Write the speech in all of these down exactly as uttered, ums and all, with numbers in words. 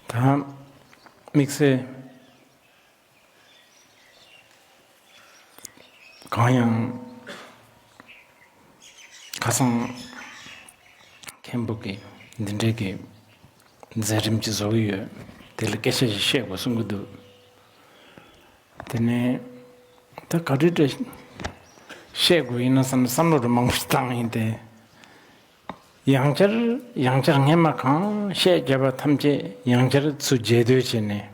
ད་དམིགས་བསལ་གང་ཡང་ཁ་སང་མཁན་པོ་གིས་འདི་འདྲའི་གི་མཛད་རིམ་ཅིག་བཟོ་གི་ཡོད། དེ་ལ་སྐད་ཆ་ཞིག་བཤད་དགོས་གསུང་གི་འདུག། དེ་ནས་ད་ག་འདྲ་འདྲ་བཤད་དགོས་ཡིན་ན་བསམ་བསམ་བློ་རུ་མང་པོ་ཞིག་བཏང་ཡིན་ཏེ། ཡང་བསྐྱར་ཡང་བསྐྱར་སྔས་མ་གང་བཤད་བརྒྱབ་པ་ཐམས་ཅད་ཡང་བསྐྱར་ཚུར་རྗེས་ཟློས་བྱས་ནས་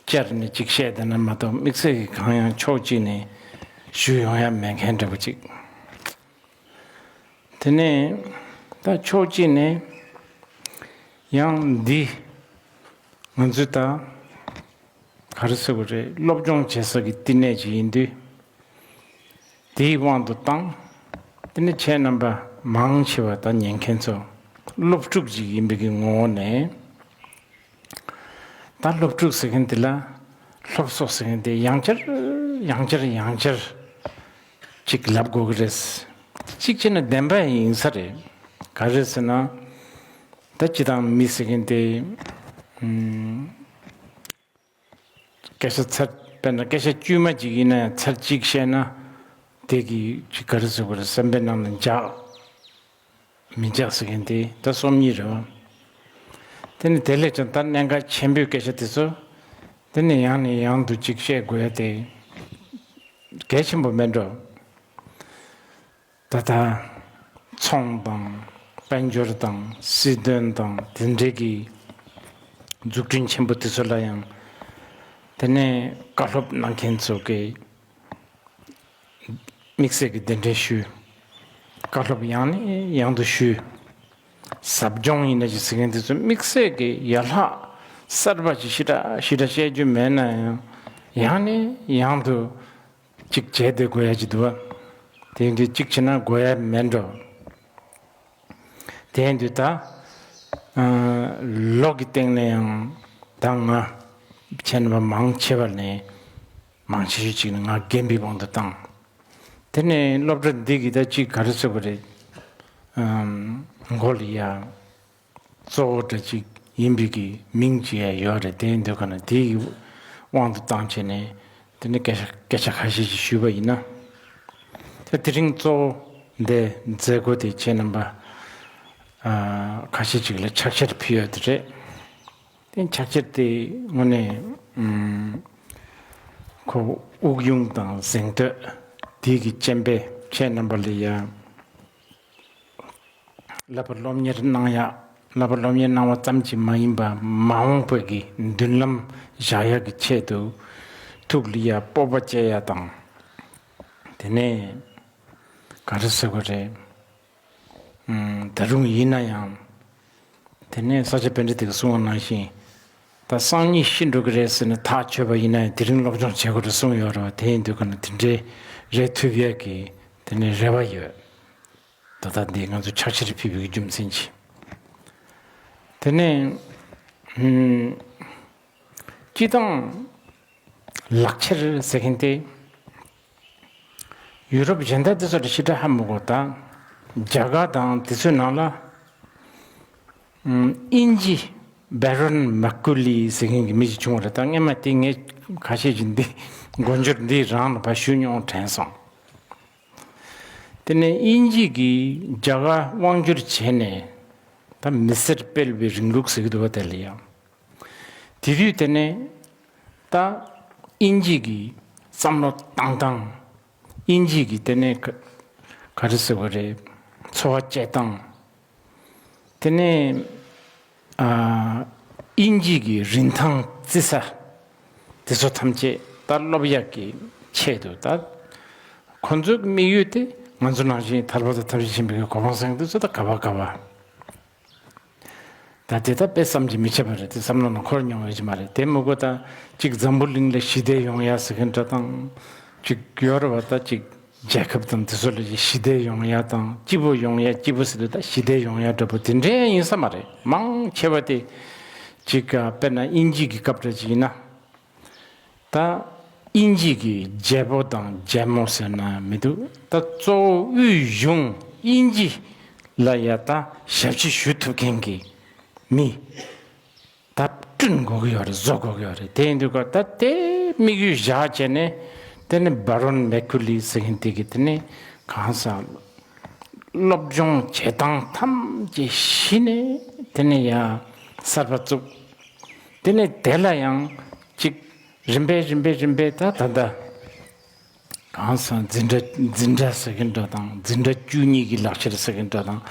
བསྐྱར་ནས་ཅིག་བཤད་བསྡད་ན་མ་གཏོགས་དམིགས་བསལ་གྱི་གང་ཡང་ཕྱོགས་གཅིག་ནས་ཞུ་ཡོང་ཡ་མེད་མཁན་འདྲ་པོ་ཅིག། དེ་ནས་ད་ཕྱོགས་གཅིག་ནས་ཡང་འདི་ང་ཚོས་ད་ག་རེ་ཟེར་དགོས་རེད། སློབ་སྦྱོང་བྱེད་ས་གི་བསྟི་གནས་ཅིག་ཡིན་དུས། དེའི་དབང་དུ་བཏང་། དེ་ནི་ཁྱེད་རྣམ་པ་མང་ཆེ་བ་དང་ཉན་མཁན་ཚོ་སློབ་ཕྲུག་ཅིག་ཡིན་པའི་གི་ངོ་བོ་ནས། ད་སློབ་ཕྲུག་ཟེར་མཁན་དེ་ལ་སློབ་གསོ་ཟེར་མཁན་དེ་ཡང་བསྐྱར་ཡང་བསྐྱར་ཡང་བསྐྱར་ཅིག་ལབ་དགོས་ཀྱི་རེད། གཅིག་བྱས་ན་བདེན་པ་ཡིན་ས་རེད། ག་རེ་ཟེར་ན། ད་སྤྱི་བཏང་མི་ཟེར་མཁན་དེ། ཨུམ། སྐད་ཆ་ཚར། དཔེར་ན་སྐད་ཆ་དཀྱུས་མ་ཅིག་ཡིན་ན་ཡང་ཚར་གཅིག་བཤད་ན། དེ་གི་ཅིག་ག་རེ་ཟེར་དགོས་རེད། སེམས་པའི་ནང་ལ་འཇགས། མི་འཇགས་ཟེར་མཁན་དེ་ད་སོམ་ཉི་རེད་བ། དེ་ནི་དེ་ལས་ཀྱང་ད་གནད་འགག་ཆེན་པོའི་སྐད་ཆ་དེ་ཚོ། དེ་ནི་ཡང་ནས་ཡང་དུ་ཅིག་བཤད་དགོས་ཡ་དེ་གལ་ཆེན་པོ་མེད་འགྲོ། ད་ལྟ་ཚོང་དང་དཔལ་འབྱོར་དང་སྲིད་དོན་དང་དེ་འབྲེལ་གྱི་འཛུགས་སྐྲུན་ཆེན་པོ་དེ་ཚོ་ལ་ཡང་། དེ་ནས་བཀའ་སློབ་གནང་མཁན་ཚོ་གིས་དམིགས་བསལ་གྱི་གདན་འདྲེན་ཞུས། བཀའ་སློབ་ཡང་ནས་ཡང་དུ་ཞུས། ཟབ་སྦྱོང་ཡིན་ན་ཅིག་ཟེར་མཁན་དེ་ཚོ་དམིགས་བསལ་གྱི་ཡན་ལག་གསར་པ་ཅིག་ཞེ་དྲག་ཞེ་དྲག་བཤད་རྒྱུ་མེད་ན་ཡང་། ཡང་ནས་ཡང་དུ་ཅིག་བྱས་ཏེ་དགོས་ཡ་ཅིག་འདུག་བ། དེ་འདི་ཅིག་བྱས་ན་དགོས་ཡ་མེད་འགྲོ། དེ་འདི་ད་ཨ་ལོ་གི་སྟེང་ནས་ཡང་ད་ང་ཁྱེད་རྣམ་པ་མང་ཆེ་བ་ནས་མང་ཆེ་ཤོས་ཅིག་ནི་ང་རྒན་པའི་དབང་དུ་བཏང་། དེ་ནས་སློབ་གྲྭ་འདི་གི་ད་ཅིག་ག་རེ་ཟེར་དགོས་རེད། ཨམ། མགོ་ལ་ཡ། གཙོ་བོ་འདྲ་ཅིག་ཡིན་པའི་གི་མིང་ཅིག་ཡང་ཡོད་རེད། དེ་འདོད་ག་ན་དེའི་དབང་དུ་བཏང་བྱས་ནས་དེ་ནི་སྐད་ཆ་སྐད་ཆ་ཁ་ཤས་ཤིག་ཞུས་པ་ཡིན་ན། ད་དེ་རིང་གཙོ་བོ་འདི་མཛད་སྒོ་དེ་ཁྱེད་རྣམ་པ་ཨ་ཁ་ཤས་ཅིག་ལ་ཕྱག་འཁྱེར་ཕུལ་ཡོད་དེ་རེད། དེ་ཕྱག་འཁྱེར་དེ་དངོས་གནས་ཨུམ་ཁོ་དབུགས་དབྱུང་དང་གཟེངས་བསྟོད་དེ་གི་རྐྱེན་པས་ཁྱེད་རྣམ་པ་ལ་ཡང་། བསླབ་པ་སློབ་གཉེར་གནང་ཡག་བསླབ་པ་སློབ་གཉེར་གནང་བ་ཙམ་གྱིས་མ་ཡིན་པར་མ་འོངས་པའི་གི་མདུན་ལམ་བཞག་ཡག་གི་ཆེད་དུ་ཐུགས་ལ་ཡ་སྤོབས་པ་བསྐྱེད་ཡ་དང་། དེ་ནས་ག་རེ་ཟེར་དགོས་རེད། ཨུམ། ད་རུང་ཡིན་ན་ཡང་། དེ་ནས་ས་སྐྱ་པཎྜི་ཏ་གིས་གསུངས་པ་ནང་བཞིན། ད་སང་ཉིན་ཤི་འགྲོ་གི་རེད་ཟེར་ནས་ཐག་ཆོད་པ་ཡིན་ན་ཡང་དེ་རིང་སློབ་སྦྱོང་བྱེད་དགོས་རེད་གསུངས་ཡོད་རེད་བ། དེ་ཡིན་དུས་ག་ན་དེ་འདྲའི་རེད་ཐུབ་ཡག་གི་དེ་ནས་རེ་བ་ཡོད། ད་ལྟ་འདི་ང་ཚོ་ཕྱག་འཁྱེར་ཕུལ་བའི་རྒྱུ་མཚན་གྱིས། དེ་ནས་ཨུམ། སྤྱི་བཏང་ལག་འཁྱེར་ཟེར་མཁན་དེ་ཡུ་རོབ་གཞན་དག་དེ་ཚོ་ལ་ཞེ་དྲག་ཧ་མི་གོ། ད་རྒྱ་གར་དང་དེ་ཚོའི་ནང་ལ་ཨུམ། དབྱིན་ཇི་བྷེ་རོན་མ་ཀུ་ལི་ཟེར་མཁན་གྱི་མི་ཞིག་བྱུང་བ་རེད། ད་སྔས་མ་དེ་ངས་ཁ་ཤས་ཀྱིས་འདི་མགོ་འབྱོར་འདི་རང་ལ་ཕར་ཞུ་མྱོང་དྲན་སོང་། དེ་ནས་དབྱིན་ཇི་གིས་རྒྱ་གར་དབང་བསྒྱུར་བྱས་ནས་ད་མི་སེར་སྤེལ་བའི་རིང་ལུགས་ཟེར་གྱི་འདུག་བ། དེ་ལ་ཡང་དེ་དུས་དེ་ནས་ད་དབྱིན་ཇི་གི་བསམ་བློ་བཏང་སྟངས། དབྱིན་ཇི་གི་དེ་ནས་ག་ག་རེ་ཟེར་དགོས་རེད། འཚོ་བ་སྐྱེལ་སྟངས། དེ་ནས་ཨ་དབྱིན་ཇི་གི་རིན་ཐང་བརྩི་ས་དེ་ཚོ་ཐམས་ཅད་ད་སློབ་ཡག་གི་ཆེད་དུ། ད་ཁོ་ཚོའི་དམིགས་ཡུལ་དེ་ང་ཚོ་ནང་བཞིན་ཐར་པ་དང་ཐམས་ཅད་མཁྱེན་པའི་གོ་འཕང་ཟེར་མཁན་དེ་ཚོ་ད་ག་བ་ག་བ། ད་དེ་ད་དཔེ་བསམ་གྱིས་མི་ཁྱབ་པ་རེད། དེ་བསམ་བློ་ནང་འཁོར་མྱོང་ཡོད་ཀྱི་མ་རེད། དེ་མི་དགོས། ད་གཅིག་འཛམ་བུ་གླིང་ལ་ཞི་བདེ་ཡོང་ཡ་ཟེར་མཁན་འདྲ་དང་། གཅིག་ཡོ་རོབ་པ་ད་གཅིག་རྒྱལ་ཁབ་དང་དེ་ཚོ་ལ་ཞི་བདེ་ཡོང་ཡ་དང་། སྐྱིད་པོ་ཡོང་ཡ། སྐྱིད་པོ་ཟེར་དུས་ད་ཞི་བདེ་ཡོང་ཡ་འདྲ་པོ་དེ་འདྲའི་ཡིན་ས་མ་རེད། མང་ཆེ་བ་དེ་གཅིག་དཔེར་ན་དབྱིན་ཇི་གི་སྐབས་འདྲ་ཅིག་ཡིན་ན། ད་དབྱིན་ཇི་གི་རྒྱལ་པོ་དང་རྒྱལ་མོ་ཟེར་ན་མི་འདུག། ད་གཙོ་བོ་དབུས་གཞུང་དབྱིན་ཇི་ལ་ཡ་ད་ཞབས་ཕྱི་ཞུ་ཐུབ་མཁན་གྱི་ མི་ད་བསྐྲུན་དགོས་ཀྱི་ཡོད་རེད། བཟོ་དགོས་ཀྱི་ཡོད་རེད། དེ་ཡིན་དུས་ཀ་ད་དེ་དམིགས་ཡུལ་བཞག་བྱས་ནས། དེ་ནི་བྷ་རོན་མེ་ཁུ་ལི་ཟེར་མཁན་དེ་གིས་དེ་ནི་གང་ཟག་སློབ་སྦྱོང་བྱེད་སྟངས་ཐམས་ཅད་གཞི་ནས་དེ་ནི་ཡང་གསར་པ་བཙུགས། དེ་ནི་དེ་ལ་ཡང་ཅིག་རིམ་པས་རིམ་པས་རིམ་པས་ད་ད་ལྟ་གང་ཟག་འཛིན་གྲྭ་འཛིན་གྲྭ་ཟེར་གྱིན་འདྲ་དང་། འཛིན་གྲྭ་བཅུ་གཉིས་ཀྱི་ལག་ཁྱེར་ཟེར་གྱིན་འདྲ་དང་།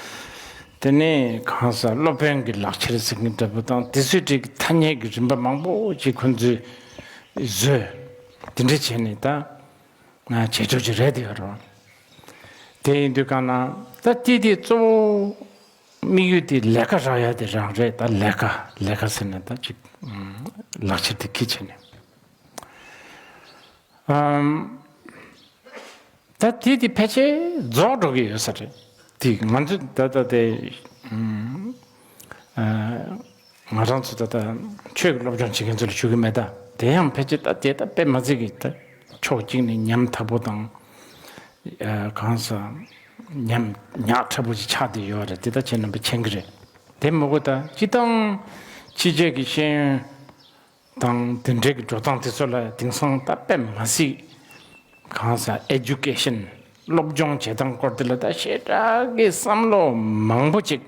དེ་ནས་གང་ཟག་སློབ་དཔོན་གྱི་ལག་ཁྱེར་ཟེར་གྱིན་འདྲ་པོ་དང་། དེ་ཚོའི་གྲས་ཀྱི་ཐ་སྙད་ཀྱི་རིམ་པ་མང་པོ་ཅིག་ཁོང་ཚོས་བཟོས། དེ་འདྲ་བྱས་ནས་ད་ང་བྱེད་ཕྱོགས་ཅིག་རེད་དེ་ཡོད་རེད། དེ་ཡིན་དུས་གང་ན་ད་དེ་དེ་གཙོ་བོ་དམིགས་ཡུལ་དེ་ལས་ཀ་རག་ཡ་དེ་རང་རེད། ད་ལས་ཀ་ལས་ཀ་ཟེར་ནས་ད་ཅིག་ལག་ཁྱེར་དེ་ཁྱི་བྱས་ནས། ཨམ། ད་དེ་དེ་ཕལ་ཆེར་རྫོགས་འགྲོ་གི་ཡོད་ས་རེད། དེ་ང་ཚོ་ད་ལྟ་དེ་ཨམ། ཨ། ང་རང་ཚོ་ད་ལྟ་ཆོས་ཀྱི་སློབ་སྦྱོང་བྱེད་མཁན་ཚོ་ལ་ཞུ་གི་མེད། ད་དེ་ཡང་ཕལ་ཆེར་ད་དེ་ད་དཔེ་མ་སྲིད་ཀྱི་ད་ཕྱོགས་གཅིག་ནས་ཉམ་ཐག་པོ་དང་། ཨ། གང་ཟག་ཉམ་ཉག་ཕྲ་པོ་ཅིག་ཆགས་བསྡད་ཡོད་རེད། དེ་ད་ཁྱེད་རྣམ་པས་མཁྱེན་གྱི་རེད། དེ་མ་གཏོགས་ད་སྤྱིར་བཏང་ཕྱི་རྒྱལ་གྱི་ཤེས་ཡོན་དང་དེ་འབྲེལ་གྱི་འགྲོ་སྟངས་དེ་ཚོ་ལ་དེང་སང་ད་དཔེ་མ་སྲིད་གང་ཟག་ཨེ་ཌུ་ཀེ་ཤན་སློབ་སྦྱོང་བྱེད་སྟངས་སྐོར་དེ་ལ་ད་ཞེ་དྲག་གི་བསམ་བློ་མང་པོ་ཅིག་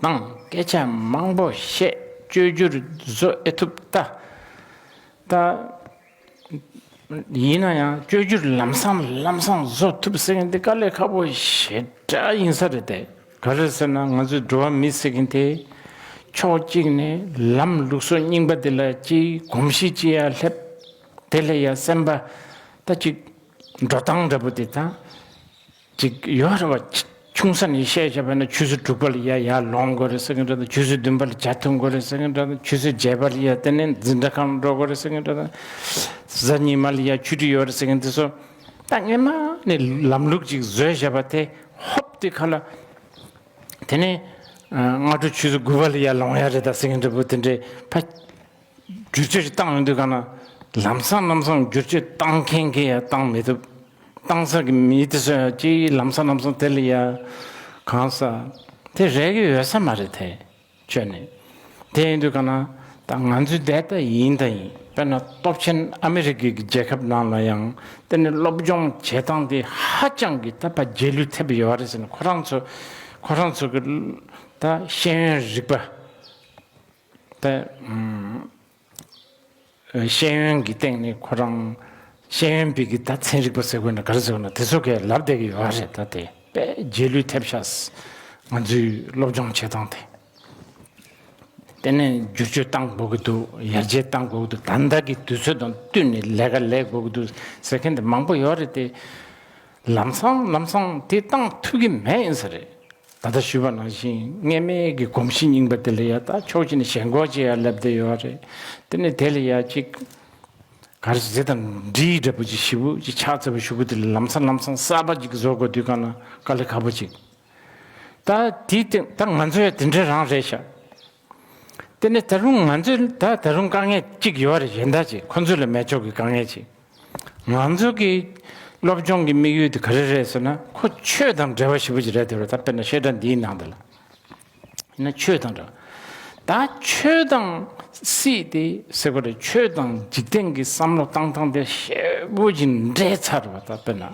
དང་སྐད་ཆ་མང་པོ་བཤད། བཅོས་བསྒྱུར་བཟོ་ཨེ་ཐུབ་ད། ད་ཡིན་ན་ཡང་བཅོས་བསྒྱུར་ལམ་སང་ལམ་སང་བཟོ་ཐུབ་ཟེར་མཁན་དེ་དཀའ་ལས་ཁག་པོ་ཞེ་དྲག་ཡིན་ས་རེད་དེ། ག་རེ་ཟེར་ན་ང་ཚོའི་འགྲོ་བ་མི་ཟེར་མཁན་དེ་ཕྱོགས་གཅིག་ནས་ལམ་ལུགས་སྲོལ་རྙིང་པ་དེ་ལ་ཅིག་གོམས་གཤིས་ཅིག་ཡར་སླེབས། དེ་ལ་ཡ་སེམས་པ་ད་ཅིག་འགྲོ་སྟངས་འདྲ་པོ་དེ་དང་། ཅིག་ཡོད་རེད་བ། ཆུང་ས་ནས་བཤད་བྱས་པ་ན་ཆུ་ཚོད་དྲུག་པ་ལ་ཡ་ཡར་ལོང་དགོས་རེད་ཟེར་གྱི་འདྲ་དང་། ཆུ་ཚོད་བདུན་པ་ལ་ཇ་འཐུང་དགོས་རེད་ཟེར་གྱི་འདྲ་དང་། ཆུ་ཚོད་བརྒྱད་པ་ལ་ཡ་དེ་ནས་འཛིན་གྲྭ་ཁང་འགྲོ་དགོས་རེད་ཟེར་གྱི་འདྲ་དང་། གཟའ་ཉི་མ་ལ་ཡ་ཆུ་ཊི་ཡོད་རེད་ཟེར་གྱི་འདི་ཚོ་ད་སྔོན་མ་ནས་ལམ་ལུགས་ཅིག་བཟོས་བཞག་པ་དེ་ཧོབ་དེ་ཁ་ལ། དེ་ནས་ཨ། སྔ་དྲོ་ཆུ་ཚོད་དགུ་པ་ལ་ཡར་ལོང་ཡ་རེད་ད་ཟེར་གྱི་འདྲ་པོ་དེ་འདྲའི་ཕ། བསྒྱུར་བཅོས་ཤིག་བཏང་ཡོང་དུས་གང་ན་ལམ་སང་ལམ་སང་བསྒྱུར་བཅོས་བཏང་མཁན་གྱིས་ཡང་བཏང་མི་ཐུབ། བཏང་ས་གི་མི་དེ་ཚོ་ཡང་ཅིག་ལམ་སང་ལམ་སང་དེ་ལ་ཡ་གང་ཟག་དེ་རེག་གི་ཡོད་ས་མ་རེད་དེ། ཁྱོད་ནི་དེ་ཡིན་དུས་གང་ན་ད་ང་ཚོའི་བསྡད་ད་ཡིན་ད་ཡིན། དཔེར་ན་སྟོབས་ཆེན་ཨ་མི་རི་ཀའི་རྒྱལ་ཁབ་ནང་ལ་ཡང་དེ་ནི་སློབ་སྦྱོང་བྱེད་སྟངས་དེ་ཧ་ཅང་གི་ད་ཕར་རྗེས་ལུས་ཐེབས་ཡོད་རེད་ཟེར་ན། ཁོ་རང་ཚོ་ཁོ་རང་ཚོ་གི་ད་ཤེས་ཡོན་རིག་པ། ད་ཨུམ། ཤེས་ཡོན་གྱི་སྟེང་ནས་ཁོ་རང་ཤེས་ཡོན་པའི་གི་ད་ཚན་རིག་པ་ཟེར་དགོས་ན་ག་རེ་ཟེར་དགོས་ན་དེ་ཚོ་གས་ལབ་བསྡད་ཀྱི་ཡོད་རེད། ད་དེ་དཔེ་རྗེས་ལུས་ཐེབས་ཤག་ང་ཚོའི་སློབ་སྦྱོང་བྱེད་སྟངས་དེ། དེ་ནས་བསྒྱུར་བཅོས་བཏང་དགོས་ཀྱི་འདུག་ཡར་རྒྱས་བཏང་དགོས་ཀྱི་འདུག་ད་ལྟ་གི་དུས་ཚོད་དང་བསྟུན་ནས་ལས་ཀ་ལས་དགོས་ཀྱི་འདུག་ཟེར་མཁན་དེ་མང་པོ་ཡོད་རེད་དེ། ལམ་སང་ལམ་སང་དེ་བཏང་ཐུབ་ཀྱི་མེད་ཡིན་ས་རེད། ད་ལྟ་ཞུས་པ་ནང་བཞིན་སྔོན་མའི་གི་གོམས་གཤིས་རྙིང་པ་དེ་ལ་ཡ་ད་ཕྱོགས་གཅིག་ནས་ཞེན་ཁོག་ཅིག་ཡ་སླེབས་བསྡད་ཡོད་རེད། དེ་ནས་དེ་ལ་ཡ་ཅིག་ག་རེ་ཟེར་དང་འདྲིས་འདྲ་པོ་ཅིག་ཞེ་པོ་ཅིག་ཆགས་ཚར་བ་ཞུ་གི། དེ་ལ་ལམ་སང་ལམ་སང་གསར་པ་ཅིག་བཟོ་དགོས་དུས་གང་ན་དཀའ་ལས་ཁག་པོ་ཅིག་ད་དེའི་སྟེང་ད་ང་ཚོ་ཡ་དེ་འདྲ་རང་རེད་ཤག་དེ་ནས་ད་རུང་ང་ཚོས་ད་ད་རུང་དཀའ་ངལ་གཅིག་ཡོད་རེད། གཞན་དག་ཅིག་ཁོ་ཚོ་ལ་མེད་ཆོག་གི་དཀའ་ངལ་ཅིག་ང་ཚོ་གི་སློབ་སྦྱོང་གི་དམིགས་ཡུལ་དེ་ག་རེ་རེད་ཟེར་ན། ཁོ་ཆོས་དང་འབྲེལ་བ་ཞེ་པོ་ཅིག་རེད་དེ་རེད། ད་དཔེར་ན་བཤད་གྲྭ་འདིའི་ནང་དུ་ལ་ཡིན་ན་ཆོས་དང་འབྲེལ་བ། ད་ཆོས་དང་སྲིད་དེ་ཟེར་དགོས་རེད། ཆོས་དང་འཇིག་རྟེན་གྱི་བསམ་བློ་བཏང་སྟངས་དེ་ཞེ་པོ་ཅིག་འདྲེས་ཚར་བ། ད་དཔེར་ན།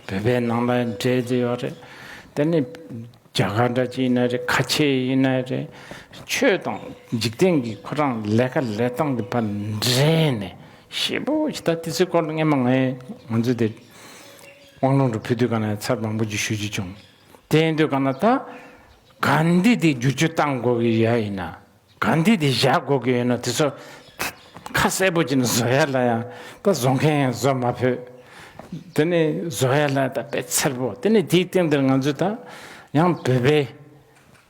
བོད་པའི་ནང་ལ་འདྲེས་ཏེ་ཡོད་རེད། དེ་ནི་རྒྱ་གར་འདྲ་ཅིག་ཡིན་ན་རེད། ཁ་ཆེ་ཡིན་ན་རེད། ཆོས་དང་འཇིག་རྟེན་གྱི་ཁོ་རང་ལས་ཀ་ལས་སྟངས་དེ་ཕར་འདྲེས་ནས་ཞེ་པོ་ཞིག་ད་དེ་ཚོའི་སྐོར་ལ་སྔན་མ་ངས་ང་ཚོ་དེ་དབང་ལུང་རུ་ཕུལ་དུས་ག་ན་ཚར་མང་པོ་ཅིག་ཞུ་རྒྱུ་བྱུང་། དེ་ཡིན་དུས་ག་ན་ད་ག་འདི་དེ་བསྒྱུར་བཅོས་བཏང་དགོས་ཀྱི་ཡ་ཡིན་ན། ག་འདི་དེ་བཞག་དགོས་ཀྱི་ཡོད་ན་དེ་ཚོ་ཁ་གསལ་པོ་བྱས་ནས་བཟོ་ཡ་ལ་ཡང་ད་བཟོ་མཁན་ཡང་བཟོ་མ་ཕོད། དེ་ནས་བཟོ་ཡ་ལ་ད་དཔེ་འཚེར་པོ། དེ་ནས་དེའི་སྟེང་དེར་ང་ཚོས་ད་ཡང་བོད་པའི་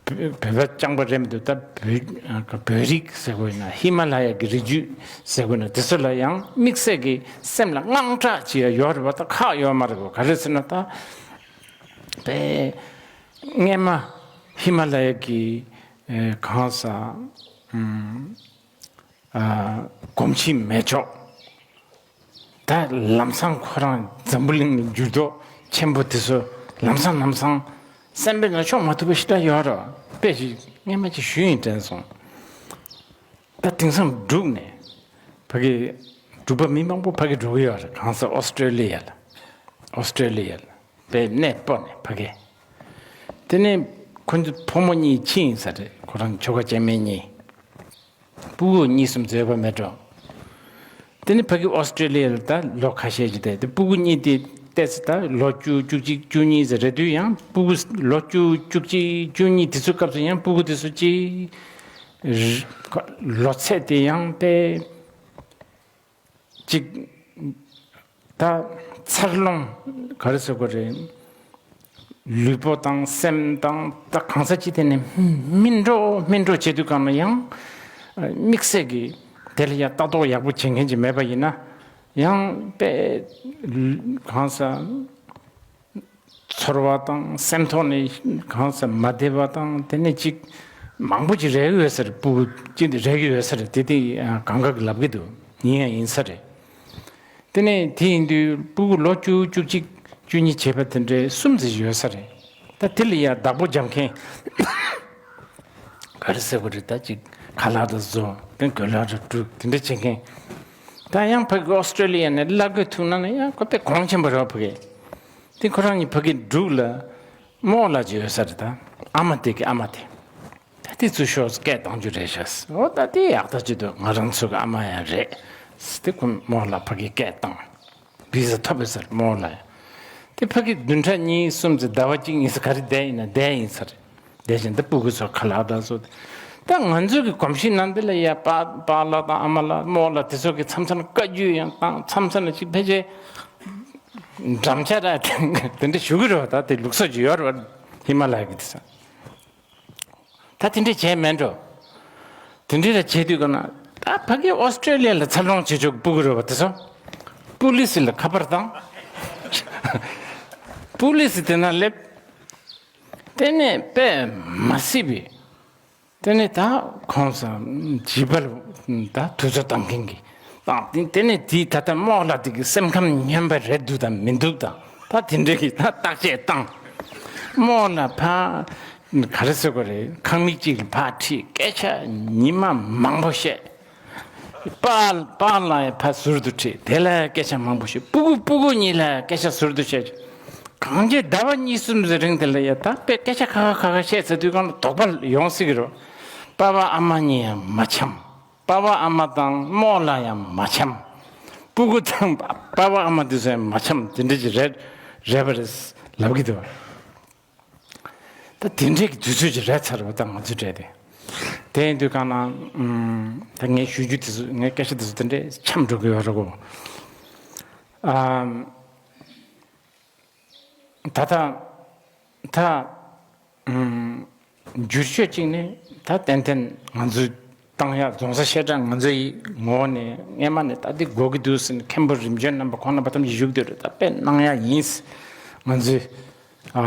བོད་པ་རྐྱང་པ་རེད་མི་འདུག་ད་བོད་བོད་རིགས་ཟེར་དགོས་ན་ཧི་མ་ལ་ཡ་གི་རི་རྒྱུད་ཟེར་དགོས་ན་དེ་ཚོ་ལ་ཡང་དམིགས་བསལ་གྱི་སེམས་ལ་དངངས་སྐྲག་ཅིག་ཡང་ཡོད་རེད་པ། ད་ཁག་ཡོད་མ་རེད་པ། ག་རེ་ཟེར་ན་ད་དཔེ་སྔན་མ་ཧི་མ་ལ་ཡ་གི་ཨེ། གང་ཟག་ཨམ། ཨ། གོམས་གཤིས་མེད་ཆོག་ད་ལམ་སང་ཁོ་རང་འཛམ་བུ་གླིང་ནས་འགྱུར་ལྡོག་ཆེན་པོ་དེ་ཚོ་ལམ་སང་ལམ་སང་སེམས་པའི་ནང་ཤོང་མ་ཐུབ་པ་ཞིག་ད་ཡོད་རེད། དཔེ་ཞིག་སྔན་མ་ཅིག་ཞུས་ཡིན་དྲན་སོང་། ད་དེང་སང་འབྲུག་ནས་ཕ་གི་འབྲུག་པ་མི་མང་པོ་ཕ་གི་འགྲོ་གི་ཡོད་རེད། གང་ས་ཨོ་སི་ཀྲོ་ལི་ཡ་ལ། ཨོ་སི་ཀྲོ་ལི་ཡ་ལ་དཔེ་གནས་སྤོ་ནས་ཕ་གི། དེ་ནས་ཁོ་ཚོ་ཕོ་མོ་གཉིས་ཕྱི་ཡིན་ས་རེད། ཁོ་རང་ཁྱོ་ག་སྐྱེ་དམན་གཉིས། སྤུ་གུ་གཉིས་གསུམ་བཟོས་པ་མེད་འགྲོ། དེ་ནི་ཕ་གི་ཨོ་སི་ཀྲོ་ལི་ཡ་ལ་ད་ལོ་ཁ་ཤས་ཅིག་བསྡད་དེ། སྤུ་གུ་གཉིས་དེ་བལྟས་ཚེ་ད་ལོ་བཅུ་བཅུ་གཅིག་བཅུ་གཉིས་ཟེར་རེད་དུས། ཡང་སྤུ་གུ་ལོ་བཅུ་བཅུ་གཅིག་བཅུ་གཉིས་དེ་ཚོའི་སྐབས་སུ་ཡང་སྤུ་གུ་དེ་ཚོ་ཅིག་ལོ་ཚད་དེ་ཡང་དཔེ་ཅིག་ད་འཚར་ལོངས་ག་རེ་ཟེར་དགོས་རེད། ལུས་པོ་དང་སེམས་དང་ད་གང་ས་ཅི་ཐད་ནས་སྨིན་འགྲོ་སྨིན་འགྲོ་བྱེད་དུས་གང་ན་ཡང་དམིགས་བསལ་གྱི་དེ་ལ་ཡང་ལྟ་རྟོག་ཡག་པོ་བྱེད་མཁན་ཅིག་མེད་པ་ཡིན་ན། ཡང་དཔེ་གང་ས་ཚོར་བ་དང་སེམས་ཐོག་ནས་གང་ས་མ་བདེ་བ་དང་དེ་ནས་ཅིག་མང་པོ་ཅིག་རེག་ཡོད་ས་རེད། སྤུ་གུ་ཅིག་རེག་ཡོད་ས་རེད། དེ་དེ་གང་ག་གི་ལབ་གི་འདུག་ཡིན་ཡང་ཡིན་ས་རེད། དེ་ནས་དེ་ཡིན་དུས་སྤུ་གུ་ལོ་བཅུ་བཅུ་གཅིག་བཅུ་གཉིས་བྱས་པ་དེ་འདྲའི་གསུམ་ཙམ་ཡོད་ས་རེད། ད་དེ་ལ་ཡ་བདག་པོ་རྒྱབ་མཁན་ག་རེ་ཟེར་དགོས་རེད། ད་ཅིག་ཁ་ལག་རེ་བཟོ་མཁན། གོས་ལག་རེ་དཀྲུག་དེ་འདྲ་བྱེད་མཁན། ད་ཡང་ཕ་གི་ཨོ་སི་ཀྲོ་ལི་ཡ་ནས་གླ་དགོས་ཐུག་ན་ན་ཡང་ཁོ་དཔེ་གོང་ཆེན་པོ་རེད་བ། ཕ་གི་དེ་ཁོ་རང་གཉིས་ཕ་གི་འབྲུག་ལ་རྨོ་ལགས་ཅིག་ཡོད་ས་རེད། ད་ཨ་མ་དེ་གི་ཨ་མ་དེ། ད་དེ་ཚོ་ཤོག་སྐད་གཏོང་རྒྱུ་རེད་ཤག་འོ་ད་དེ་ཡག་ཐག་ཆོད་འདུག་ང་རང་ཚོ་གི་ཨ་མ་ཡང་རེད། དེ་ཁོ་རྨོ་ལགས་ཕ་གི་སྐད་བཏང་། བི་ཟ་ཐོབ་པའི་སར་རྨོ་ལགས་ཡང་། དེ་ཕ་གི་བདུན་ཕྲག་གཉིས་གསུམ་ཙམ་ཟླ་བ་གཅིག་གཉིས་ཙམ་ག་རེ་བསྡད་ཡིན་ན་བསྡད་ཡིན་ས་རེད། བསྡད་བཞིན་དུ་སྤུ་གུ་ཚོ་ཁ་ལག་དང་བཟོ། ད་ང་ཚོའི་གི་གོམས་གཤིས་ནང་དེ་ལ་ཡ་པཱ་པཱ་ལགས་དང་ཨ་མ་ལགས་རྨོ་ལགས་དེ་ཚོ་གི་མཚམས་མཚམས་ལ་བཀའ་བཀྱོན་ཡང་བཏང་། མཚམས་མཚམས་ལ་ཅིག་ཕལ་ཆེར་འགྲམ་ལྕག་ར་དེ་འདྲ་ཞུ་གི་རེད་བ། ད་དེ་ལུགས་སྲོལ་ཅིག་ཡོད་རེད་བ། ཧི་མ་ལ་ཡ་གི་དེ་ཚོ། ད་དེ་འདྲས་བྱས་མེད་འགྲོ། དེ་འདྲས་ལ་བྱས་དུས་ག་ན་ད་ཕ་གི་ཨོ་སི་ཀྲོ་ལི་ཡ་ལ་འཚར་ལོངས་བྱེད་ཆོག་སྤུ་གུ་རེད་བ་དེ་ཚོ། པུ་ལི་སི་ལ་ཁ་པར་བཏང་། པུ་ལི་སི་དེ་ན་སླེབས། དེ་ནས་དཔེ་མ་སྲིད་པའི་དེ་ནས་ད་ཁོང་ཚོ་བྱིས་པར་ད་དུས་ཚོད་བཏང་མཁན་གྱི་བཏང་། དེ་དེ་ནས་དེའི་ད་ལྟ་རྨོ་ལགས་དེ་གི་སེམས་ཁམས་སྙོམས་པ་རེད་འདུག་དང་མི་འདུག་དང་ད་དེ་འདྲས་ཀྱི་ད་བརྟག་དཔྱད་བཏང་། རྨོ་ལགས་ཕ་ག་རེ་ཟེར་དགོས་རེད། ཁང་མིག་གཅིག་ལ་ཕར་ཁྲིད། སྐད་ཆ་ཉི་མ་མང་པོ་བཤད། པཱ་པཱ་ལགས་ཡང་ཕར་ཟུར་དུ་ཁྲིད། དེ་ལ་སྐད་ཆ་མང་པོ་བཤད། སྤུ་གུ་སྤུ་གུ་གཉིས་ལ་སྐད་ཆ་ཟུར་དུ་བཤད། གང་ཅི་ཟླ་བ་གཉིས་གསུམ་ཙམ་རིང་དེ་ལ་ཡ་ད་དཔེ་སྐད་ཆ་ཁ་ཁ་ཁ་ཁ་བཤད་ཚར་དུས་གང་ལ་དོགས་པ་ཡོང་སྲིད་ཀྱི་རེད། པ་ཕ་ཨ་མ་གཉིས་ཡང་མ་འཆམ། པ་ཕ་ཨ་མ་དང་རྨོ་ལགས་ཡང་མ་འཆམ། སྤུ་གུ་དང་པ་ཕ་ཨ་མ་དེ་ཚོ་ཡང་མ་འཆམ། དེ་འདྲ་ཅིག་རེད་རེད་པ་རེད་ལབ་ཀྱི་འདུག་ད་དེ་འདྲའི་གི་དུས་ཚོད་ཅིག་རེད་ཚར་བ་དང་ང་ཚོའི་གྲས་དེ། དེ་ཡིན་དུས་གང་ན་ཨམ། ད་ངས་ཞུ་རྒྱུ་དེ་ཚོ་ངའི་སྐད་ཆ་དེ་ཚོ་དེ་འདྲའི་འཆམ་འགྲོ་གི་ཡོད་རེད་གོ། ཨམ། ད་ལྟ་ད་ཨམ། བསྒྱུར་བཅོས་གཅིག་ནི་ད་ཏན་ཏན་ང་ཚོའི་བཏང་ཡག་རྫོང་སར་བཤད་གྲྭ་ང་ཚོ་ཡི་ངོ་བོ་ནས་སྔས་མ་ནས་ད་འདི་དགོས་ཀྱི་འདུག་ཟེར་ནས་མཁན་པོ་རིམ་བྱོན་རྣམ་པ་ཁོང་རྣམ་པ་ཐམས་ཅད་བཞུགས་བསྡད་རེད། ད་དཔེ་གནང་ཡག་ཡིན། ང་ཚོས་ཨ་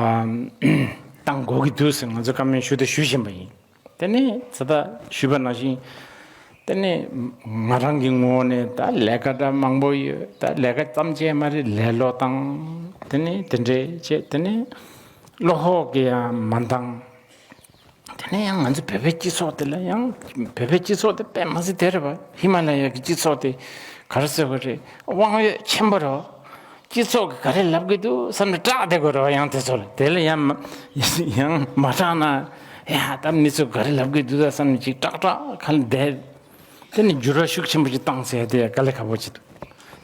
བཏང་དགོས་ཀྱི་འདུག་ཟེར་ང་ཚོ་བཀའ་མོལ་ཞུ་དང་ཞུ་བཞིན་པ་ཡིན། དེ་ནས་ད་ལྟ་ཞུས་པ་ནང་བཞིན་དེ་ནས་ང་རང་གི་ངོ་བོ་ནས་ད་ལས་ཀ་འདྲ་མང་པོ་ཡོད། ད་ལས་ཀ་ཙམ་བྱས་མ་རེད། ལེ་ལོ་དང་དེ་ནས་དེ་འདྲས་བྱས། དེ་ནས་བློ་ཁོག་གི་ཡང་མ་འདང་། དེ་ནས་ཡང་ང་ཚོ་བོད་པའི་སྤྱི་ཚོགས་དེ་ལ་ཡང་བོད་པའི་སྤྱི་ཚོགས་དེ་དཔེ་མ་སྲིད་དེ་རེད་པ། ཧི་མ་ལ་ཡ་གི་སྤྱི་ཚོགས་དེ་ག་རེ་ཟེར་དགོས་རེད། དབང་ཡོད་ཆེན་པོ་རེད་པ། སྤྱི་ཚོགས་ཀྱི་ག་རེ་ལབ་གི་འདུག་བསམ་ནས་སྐྲག་བསྡད་དགོས་རེད་པ། ཡང་དེ་ཚོ་ལ་དེ་ལ་ཡང་མ་ཡང་མ་སྐྲག་ན་ཡ་ད་མི་ཚོ་ག་རེ་ལབ་གི་འདུག་ད་བསམ་ནས་ཅིག་སྐྲག་སྐྲག་ཁ་ལ་བསྡད། དེ་ནས་འགྱུར་བ་ཤུགས་ཆེན་པོ་ཅིག་བཏང་ཟེར་དེ་དཀའ་ལས་ཁག་པོ་ཅིག་འདུག་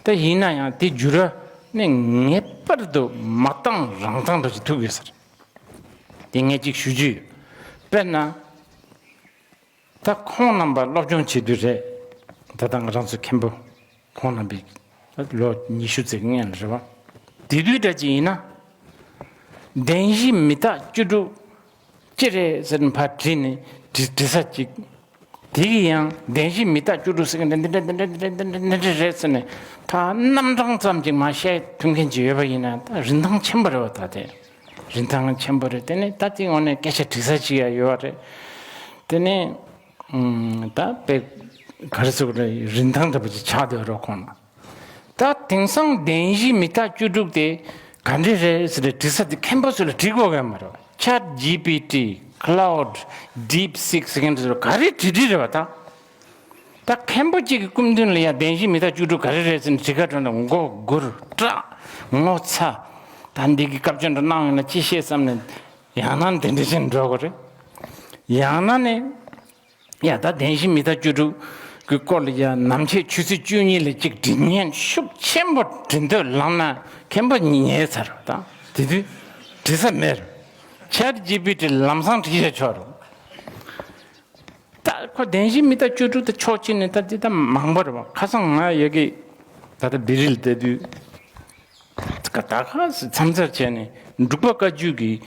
ད་ཡིན་ན་ཡང་དེ་འགྱུར་བ་ནི་ངེས་པར་དུ་མ་བཏང་རང་བཏང་འདྲ་ཅིག་ཐུག་ཡོད་ས་རེད། དེ་ངས་ཅིག་ཞུ་རྒྱུ་ཡོད། དཔེར་ན། ད་ཁོང་རྣམ་པ་སློབ་སྦྱོང་བྱེད་དུས་རེད། ད་ལྟ་ང་རང་ཚོ་མཁན་པོ་ཁོང་རྣམ་པས་ད་ལོ་ཉི་ཤུ་ཙམ་སྔོན་ལ་རེད་བ། དེ་དུས་འདྲ་ཅིག་ཡིན་ན། བདེན་བཞི་མི་རྟག་བཅུ་དྲུག་ཅི་རེད་ཟེར་ནས་ཕར་དྲིས་ནས་དྲི་དྲི་ས་ཅིག་དེ་གི་ཡང་བདེན་བཞི་མི་རྟག་བཅུ་དྲུག་ཟེར་གི་འདི་འདྲ་འདི་འདྲ་འདི་འདྲ་འདི་འདྲ་འདི་འདྲ་རེད་ཟེར་ནས་ཕར་རྣམ་གྲངས་ཙམ་ཅིག་མར་བཤད་ཐུབ་མཁན་ཅིག་ཡོད་པ་ཡིན་ན་ད་རིན་ཐང་ཆེན་པོ་རེད་བ། ད་དེ་རིན་ཐང་ཆེན་པོ་རེད། དེ་ནས་ད་དེ་ངོ་ནས་སྐད་ཆ་དྲི་ས་ཅིག་ཡང་ཡོད་པ་རེད། དེ་ནས། ཨུམ། ད་དཔེ་ག་རེ་ཟེར་དགོས་རེད། རིན་ཐང་འདྲ་པོ་ཅིག་ཆགས་བསྡད་རོགས་ཁོང་ལ། ད་དེང་སང་བདེན་བཞི་མི་རྟག་བཅུ་དྲུག་དེ་ག་འདྲ་རེད་ཟེར་ནས་དྲི་ས་དེ་མཁན་པོ་ཚོ་ལ་དྲི་དགོས་གི་མ་རེད། ཆེ་ཊི་ཇི་པི་ཊི་ Claude, DeepSeek ཟེར་མཁན་དེ་ཚོ་ག་རེ་བྲིས་བྲིས་རེད་བ་ད། ད་མཁན་པོ་གཅིག་གི་སྐུ་མདུན་ལ་ཡ་བདེན་བཞི་མི་རྟག་བཅུ་དྲུག་ག་རེ་རེད་ཟེར་ནས་དྲི་ཁ་གྲོལ་ན་མགོ་སྒུར་སྐྲག་ངོ་ཚ། ད་འདི་གི་སྐབས་བཅོལ་འདྲ་གནང་ཡོང་ན་ཅི་ཤེས་བསམ་ནས་ཡང་ན་དེ་འདྲ་བྱས་ནས་འགྲོ་དགོས་རེད། ཡང་ན་ནི་ཡ་ད་བདེན་བཞི་མི་རྟག་བཅུ་དྲུག་གི་སྐོར་ལ་ཡ་ནམ་ཕྱེད་ཆུ་ཚོད་བཅུ་གཉིས་ལ་གཅིག་འབྲི་མཁན་ཤུགས་ཆེན་པོ་འབྲི་འདོད་ལངས་ན་མཁན་པོ་ཉལ་ཚར་ད་དེ་དུས་འབྲི་ས་མེད། Chat GPT ལམ་སང་བྲིས་བྱས་ཆོག་རུང་། ད་ཁོ་བདེན་བཞི་མི་རྟག་བཅུ་དྲུག་དེ་ཕྱོགས་གཅིག་ནས་ད་འདི་ད་མང་པོ་རེད་བ། ཁ་སང་ང་ཡ་གི་ད་ལྟ་བི་རིལ་བསྡད་དུས་ད་ཁ་མཚམས་ཚར་བྱས་ནས་འབྲུག་པ་བཀའ་བརྒྱུད་ཀྱི་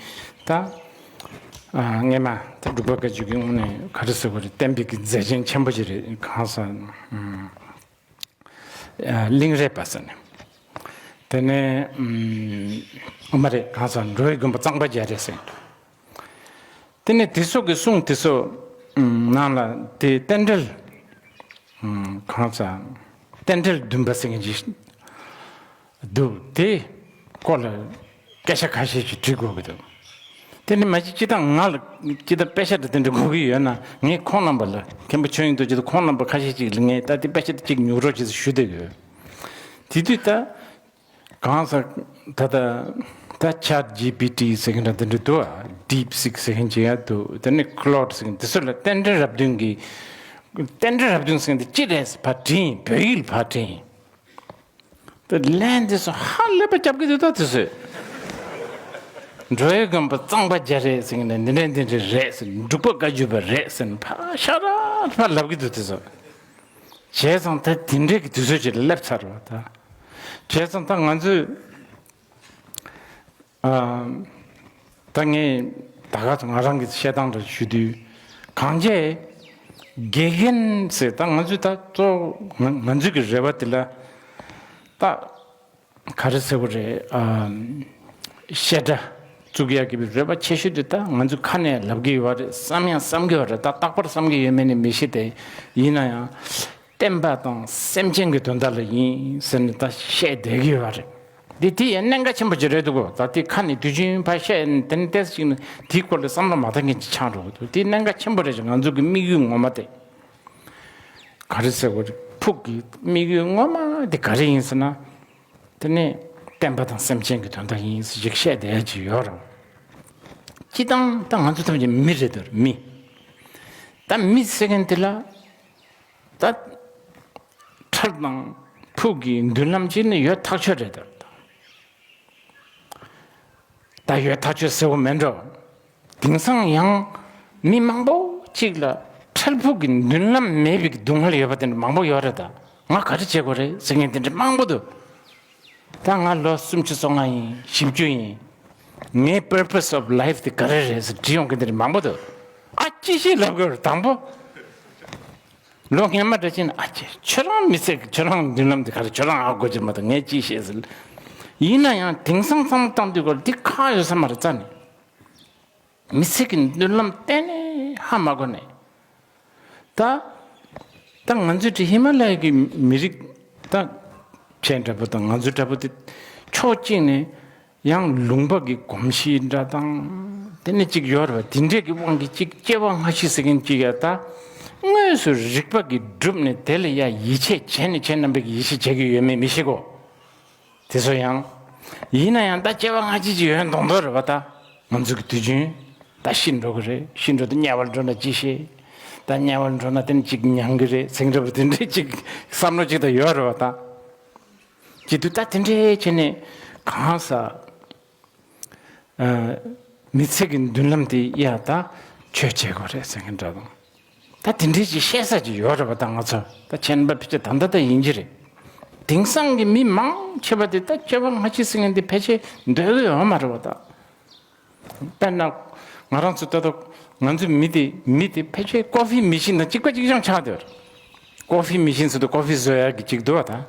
ད་ཨ་སྔས་མ་ད་འབྲུག་པ་བཀའ་བརྒྱུད་ཀྱི་དངོས་གནས་ག་རེ་ཟེར་དགོས་རེད། བསྟན་པའི་གི་མཛད་ཆེན་ཆེན་པོ་ཞིག་རེད། གང་ཟག་ཨ་གླིང་རས་པ་ཟེར་ནས་དེ་ནས་ཨ་མ་རེད། གང་ཟག་འགྲོ་བའི་མགོན་པོ་གཙང་པ་རྒྱ་རས་ཟེར། དེ་ནས་དེ་ཚོ་གི་གསུང་དེ་ཚོ་ནང་ལ་དེ་རྟེན་འབྲེལ་གང་ཟག་རྟེན་འབྲེལ་བདུན་པ་ཟེར་མཁན་ཅིག་འདུག་དེ་སྐོར་ལ་སྐད་ཆ་ཁ་ཤས་ཅིག་དྲི་དགོས་ཀྱི་འདུག་དེ་ནི་མ་གཞི་སྤྱི་བཏང་ང་ལ་སྤྱི་བཏང་དཔེ་ཆ་དེ་འདྲ་དགོས་ཀྱི་ཡོད་ན་ངས་ཁོང་རྣམ་པ་ལ་མཁན་པོ་ཆོས་དབྱིངས་རྡོ་རྗེ་དང་ཁོང་རྣམ་པ་ཁ་ཤས་ཅིག་ལ་ངས་ད་དེ་དཔེ་ཆ་དེ་གཅིག་ཉོ་རོགས་བྱེད་ཟེར་ཞུ་བསྡད་ཡོད། དེ་དུས་ད། གང་ཟག་ད་ལྟ་ད་Chat GPT ཟེར་མཁན་འདྲ་འདི་འདྲ་འདུག་ཨ། DeepSeek ཟེར་མཁན་ཅིག་ཡང་འདུག་དེ་ནས་Claude ཟེར་མཁན་འདི་ཚོ་ལ་རྟེན་འབྲེལ་རབ་བདུན་གྱི་རྟེན་འབྲེལ་རབ་བདུན་ཟེར་མཁན་འདི་ཅི་རེད་ཟེར་ཕར་དྲིས་ཡིན། བོད་ཡིག་ལ་ཕར་དྲིས་ཡིན། ད་ལན་འདི་ཚོ་ཧ་ལས་པ་རྒྱབ་ཀྱི་འདུག་ད་དེ་ཚོས། འགྲོ་བའི་མགོན་པོ་གཙང་པ་རྒྱ་རས་ཟེར་མཁན་འདི་འདྲ་འདི་འདྲ་རེད་ཟེར། འབྲུག་པ་བཀའ་བརྒྱུད་པ་རེད་ཟེར་ཕར་ཤ་ར་ཕར་ལབ་ཀྱི་འདུག་དེ་ཚོ། བྱས་ཙང་ད་དེ་འདྲའི་གི་དུས་ཚོད་ཅིག་ལ་སླེབས་ཚར་བ་ད། བྱས་ཙང་ད་ང་ཚོས་ཨ་ད་ངས་ད་ག་ཚོད་ང་རང་གི་བཤད་སྟངས་འདྲ་ཞུ་དུས་གང་བྱས་དགེ་རྒན་ཟེར་ད་ང་ཚོས་ད་གཙོ་བོ་ང་ང་ཚོའི་གི་རེ་བ་དེ་ལ་ད་ག་རེ་ཟེར་དགོས་རེད། ཨ་བཤད་གྲྭ་བཙུགས་ཡག་གི་རེ་བ་ཆེ་ཤོས་དེ་ད་ང་ཚོས་ཁ་ནས་ལབ་གི་ཡོད་རེད། བསམ་ཡང་བསམ་གི་ཡོད་རེད། ད་རྟག་པར་བསམ་གི་ཡོད་མེད་ནི་མི་ཤེས་ཏེ། ཡིན་ན་ཡང་བསྟན་པ་དང་སེམས་ཅན་གྱི་དོན་དག་ལ་ཡིན་ཟེར་ནས་ད་བཤད་བསྡད་ཀྱི་ཡོད་རེད། འདི་དེ་ཡང་གནད་འགག་ཆེན་པོ་ཅིག་རེད་འདུག་གོ། ད་དེ་ཁ་ནས་དུས་རྒྱུན་ཕར་བཤད་དེ་ནས་ཏོག་ཙམ་ཅིག་ནས་དེའི་སྐོར་ལ་བསམ་བློ་མ་བཏང་མཁན་ཅིག་ཆགས་འགྲོ་གི་འདུག་དེ་གནད་འགག་ཆེན་པོ་རེད་ཅིག་ང་ཚོ་གི་དམིགས་ཡུལ་ངོ་མ་དེ་ག་རེ་ཟེར་དགོས་རེད། ཕུགས་ཀྱི་དམིགས་ཡུལ་ངོ་མ་དེ་ག་རེ་ཡིན་ཟེར་ན། དེ་ནས་བསྟན་པ་དང་སེམས་ཅན་གྱི་དོན་དག་ཡིན་ཟེར་ཅིག་བཤད་བསྡད་ཡ་ཅིག་ཡོད་རེད། སྤྱི་བཏང་ད་ང་ཚོ་ཐམས་ཅད་མི་རེད་དོ། མི། ད་མི་ཟེར་མཁན་དེ་ལ་ད་ཁྲལ་དང་ཕུགས་ཀྱི་མདུན་ལམ་ཅིག་ནི་ཡོད་ཐག་ཆོད་རེད་དོ། ད་ཡོད་ཐག་ཆོད་ཟེར་བ་མེད་འགྲོ། དེང་སང་ཡང་མི་མང་པོ་གཅིག་ལ་ཁྲལ་ཕུགས་ཀྱི་མདུན་ལམ་མེད་པའི་སྡུག་བསྔལ་ཡོད་པ་དེ་འདྲ་མང་པོ་ཡོད་རེད། ད་ང་ག་རེ་བྱེད་དགོས་རེད་ཟེར་མཁན་དེ་འདྲ་མང་པོ་འདུག་ད་ང་ལོ་སུམ་ཅུ་སོ་ལྔ་ཡིན། བཞི་བཅུ་ཡིན། ངའི་purpose of life དེ་ག་རེ་རེད་ཟེར་དྲི་ཡོང་མཁན་དེ་འདྲ་མང་པོ་འདུག་ཨ་ཅི་ཞིག་ལབ་དགོས་རེད། དང་པོ། ལོ་སྔོན་མ་འདྲ་ཅིག་ན་ཨ་ཅེ་ཁྱོད་རང་མི་ཚེ་གི་ཁྱོད་རང་མདུན་ལམ་དེ་ག་རེ། ཁྱོད་རང་ཧ་གོ་གི་མ་གཏོགས་ངས་ཅི་ཤེས་ཟེར། ཡིན་ན་ཡང་དེང་སང་བསམ་བློ་བཏང་དུས་སྐོར་འདི་ཁག་ཡོད་ས་མ་རེད་རྩ་ནས། མི་ཚེ་གི་མདུན་ལམ་གཏན་ནས་ཧ་མ་གོ་ནས། ད་ད་ང་ཚོའི་དེ་ཧི་མ་ལ་ཡ་གི་མི་རིགས་ད་ཁྱེད་འདྲ་པོ་དང་ང་ཚོ་འདྲ་པོ་དེ་ཕྱོགས་གཅིག་ནས། ཡང་ལུང་པ་གི་གོམས་གཤིས་འདྲ་དང་། དེ་ནས་གཅིག་ཡོད་རེད་བ། དེ་འདྲས་ཀྱི་དབང་གིས་གཅིག་སྐྱེ་བ་སྔ་ཕྱི་ཟེར་མཁན་གཅིག་ཡ་ད་དངོས་སུ་རིག་པ་གིས་བསྒྲུབས་ནས་དེ་ལ་ཡ་ཡིད་ཆེས་བྱས་ནས་ཁྱེད་རྣམ་པས་ཀྱི་ཡིད་ཆེས་བྱེད་ཀྱི་ཡོད་མེད་མི་ཤེས་གོ། དེ་ཚོ་ཡང་། ཡིན་ན་ཡང་ད་སྐྱེ་བ་སྔ་ཕྱི་ཅིག་ཡོད་མདོག་མདོག་རེད་བ། ད་ང་ཚོ་གི་དུས་རྒྱུན་ད་ཤི་འགྲོ་གི་རེད། ཤི་འགྲོ་དུས་དམྱལ་བར་འགྲོ་ན་ཅི་ཤེས། ད་དམྱལ་བར་འགྲོ་ན་དེ་ནས་གཅིག་མྱང་གི་རེད་ཟེར་གྱི་རེད་བ། དེ་འདྲས་གཅིག་བསམ་བློ་གཅིག་ད་ཡོད་རེད་བ་ད། ཅི་དུས་ད་དེ་འདྲའི་བྱས་ནས་གང་ཟག་ཨ་མི་ཚེ་གི་མདུན་ལམ་དེ་ཡ་ད་ཆོས་བྱེད་དགོས་རེད་ཟེར་མཁན་འདྲ་དང་། ད་དེ་འདྲའི་ཅིག་བཤད་ས་ཅིག་ཡོད་རེད་བ། ད་ང་ཚོ་ད་ཁྱེད་རྣམ་པ་ཕལ་ཆེར་ད་ལྟ་ད་ཡིན་གྱི་རེད། དེང་སང་གི་མི་མང་ཆེ་བ་དེ་ད་སྐྱེ་བ་སྔ་ཕྱི་ཟེར་མཁན་དེ་ཕལ་ཆེར་འདོད་གི་ཡོད་མ་རེད་བ་ད། དཔེར་ན། ང་རང་ཚོ་ལྟ་ལྟ་ང་ཚོའི་མི་དེ་མི་དེ་ཕལ་ཆེར་ཀོ་ཧྥི་མེ་ཤིན་དང་གཅིག་པ་གཅིག་རྐྱང་ཆགས་བསྡད་ཡོད་རེད། ཀོ་ཧྥི་མེ་ཤིན་ཟེར་དུས་ཀོ་ཧྥི་བཟོ་ཡག་གི་གཅིག་འདུག་བ་ད།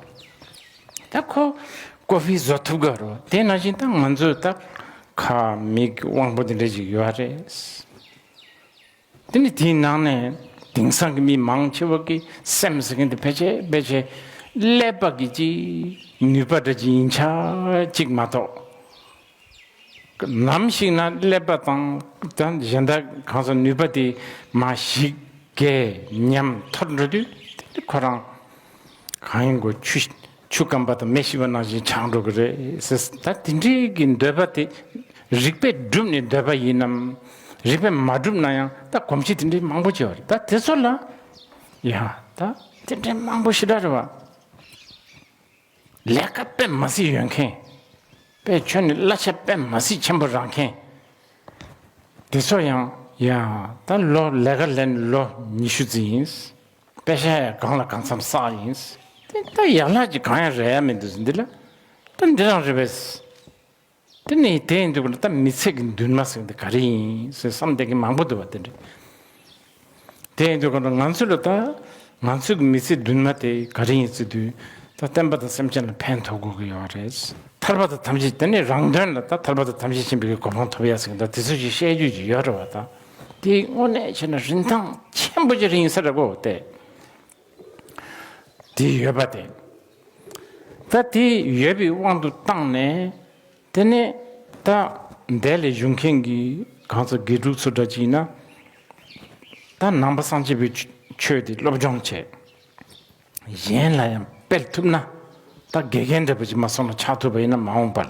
ད་ཁོ་ཀོ་ཧྥི་བཟོ་ཐུབ་གི་རེད། དེ་ནང་བཞིན་ད་ང་ཚོའི་ད་ཁ་མིག་དབང་པོ་དེ་འདྲ་ཅིག་ཡོད་རེད། དེ་ནི་དེའི་ནང་ནས་དེང་སང་གི་མི་མང་ཆེ་བ་གི་སེམས་ཟེར་མཁན་དེ་ཕལ་ཆེར་ཕལ་ཆེར་ཀླད་པ་གི་ཅིག་ནུས་པ་འདྲ་ཅིག་ཡིན་ཆ་གཅིག་མ་གཏོགས། ནམ་ཞིག་ན་ཀླད་པ་དང་ད་གཞན་དག་གང་ཟག་ནུས་པ་དེ་མར་ཞིག་རྒས་ཉམས་འཐོར་འགྲོ་དུས། དེ་ཁོ་རང་གང་ཡིན་གོ་ཆུ་ཆུ་སྐམ་པ་དང་མེ་ཤི་བ་ནང་བཞིན་ཆགས་འགྲོ་གི་རེད་ཟེར། ད་དེ་འདྲའི་གི་འདོད་པ་དེ་རིགས་པས་བསྒྲུབས་ནས་འདོད་པ་ཡིན་ནམ། རིགས་པས་མ་བསྒྲུབས་ན་ཡང་ད་གོམས་གཤིས་དེ་འདྲའི་མང་པོ་བྱས་པ་རེད། ད་དེ་ཚོ་ལ་ཡ་ད་དེ་འདྲའི་མང་པོ་ཞེ་དྲག་རེད་བ། ལས་ཀ་དཔེ་མ་སྲིད་ཡོད་མཁན། དཔེ་ཁྱོན་ནས་གླ་ཆ་དཔེ་མ་སྲིད་ཆེན་པོ་རག་མཁན། དེ་ཚོ་ཡང་ཡ་ད་ལོ་ལས་ཀ་ལས་ནས་ལོ་ཉི་ཤུ་ཙམ་ཡིན། པེ་ཤ་ཡང་གང་ལ་གང་འཚམ་བསགས་ཡིན། དེ་ད་ཡག་ལྷག་ཅིག་གང་ཡང་རེད་ཡ་མི་འདུག་འདི་ལ། ད་འདི་རང་རེད་པས། དེ་ནས་དེ་ཡིན་དུས་ད་མི་ཚེ་གི་འདུན་མ་ཟེར་འདི་ག་རེ་ཡིན་ཟེར་བསམ་བསྡད་མཁན་མང་པོ་འདུག་བ། དེ་འདྲ། དེ་ཡིན་དུས་ང་ཚོ་ལ་ད་ང་ཚོའི་མི་ཚེ་འདུན་མ་དེ་ག་རེ་ཡིན་ཟེར་དུས། ད་བསྟན་པ་དང་སེམས་ཅན་ལ་ཕན་ཐོགས་དགོས་ཀྱི་ཡོད་རེད། ཐར་པ་དང་ཐམས་ཅད་དེ་ནི་རང་དོན་ལ་ད་ཐར་པ་དང་ཐམས་ཅད་མཁྱེན་པའི་གོ་འཕང་ཐོབ་ཡ་ཟེར་གྱི་འདུག་དེ་ཚོ་ཞིག་བཤད་རྒྱུ་ཅིག་ཡོད་རེད་བ། ད་དེ་དངོས་གནས་བྱས་ན་རིན་ཐང་ཆེན་པོ་ཅིག་རེད་ཡིན་ས་རེད་གོ། དེ་དེ་ཡོད་པ་དེ། ད་དེ་ཡོད་པའི་དབང་དུ་བཏང་ནས། དེ་ནས་ད་འདས་ལས་བཞུགས་མཁན་གྱི་གང་ཟག་དགེ་ཕྲུག་ཚོ་འདྲ་ཅིག་ཡིན་ན། ད་ནང་པ་སངས་རྒྱས་པའི་ཆོས་དེ་སློབ་སྦྱོང་བྱས། གཞན་ལ་ཡང་སྤེལ་ཐུབ་ན། ད་དགེ་རྒན་འདྲ་པོ་ཅིག་མ་སོང་ན་ཆགས་ཐུབ་པ་ཡིན་ན། མ་འོངས་པ་ལ་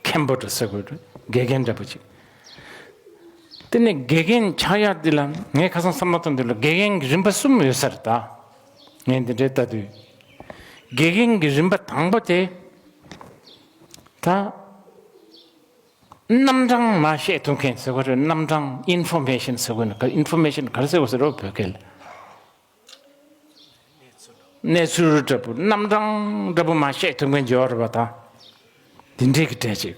མཁན་པོ་འདྲ་ཟེར་དགོས་རེད། དགེ་རྒན་འདྲ་པོ་ཅིག་དེ་ནས་དགེ་རྒན་ཆགས་ཡག་འདི་ལ་ངས་ཁ་སང་བསམ་བློ་བཏང་དུས་ལ་དགེ་རྒན་གྱི་རིམ་པ་གསུམ་ཡོད་ས་རེད་ད། ངས་འདི་འདྲའི་ལྟ་དུས། དགེ་རྒན་གྱི་རིམ་པ་དང་པོ་དེ། ད། རྣམ་གྲངས་མར་བཤད་ཐུབ་མཁན་ཟེར་བ་རེད། རྣམ་གྲངས་ཨིན་ཕོར་མེ་ཤན་ཟེར་དགོས་ན། ཨིན་ཕོར་མེ་ཤན་ག་རེ་ཟེར་བ་ཟེར་རོ་བོད་སྐད་ལ། གནས་ཚུལ་འདྲ་པོ་རྣམ་གྲངས་འདྲ་པོ་མར་བཤད་ཐུབ་མཁན་ཅིག་ཡོད་རེད་པ་ད། དེ་འདྲའི་གི་གྲས་ཅིག་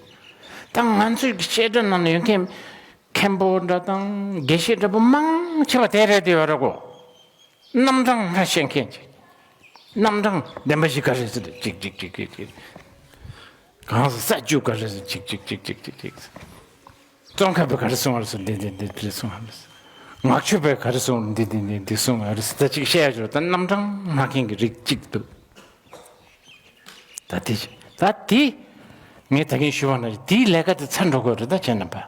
ད་ང་ཚོའི་གི་བཤད་གྲྭ་ནང་ན་ཡོད་མཁན་མཁན་པོ་འདྲ་དང་དགེ་བཤེས་འདྲ་པོ་མང་ཆེ་བ་དེ་རེད་དེ་ཡོད་རེད་གོ། རྣམ་གྲངས་སྔ་ཤེས་མཁན་ཅིག་རྣམ་གྲངས་བདེན་པ་བཞི་ག་རེ་ཟེར་ཏེ་གཅིག་གཅིག་གཅིག་གཅིག་གཅིག་གང་ཟག་ས་བཅུ་ག་རེ་ཟེར་གཅིག་གཅིག་གཅིག་གཅིག་གཅིག་གཅིག་རྩོམ་མཁན་པས་ག་རེ་གསུངས་པ་རེད་ཟེར་འདི་འདི་འདི་འདི་གསུངས་པ་རེད། ངག་ཆོས་པས་ག་རེ་གསུངས་འདི་འདི་འདི་འདི་གསུངས་པ་རེད་ཟེར། ད་གཅིག་བཤད་ཡ་ཅོ་ད་རྣམ་གྲངས་སྔ་མཁན་གྱི་རིགས་གཅིག་འདུག་ད་དེ་ད་དེ་ངས་ད་གིན་ཞུ་བ་ན་དེའི་ལས་ཀ་དེ་ཚར་འགྲོ་དགོས་རེད། ད་ཁྱེད་རྣམ་པ།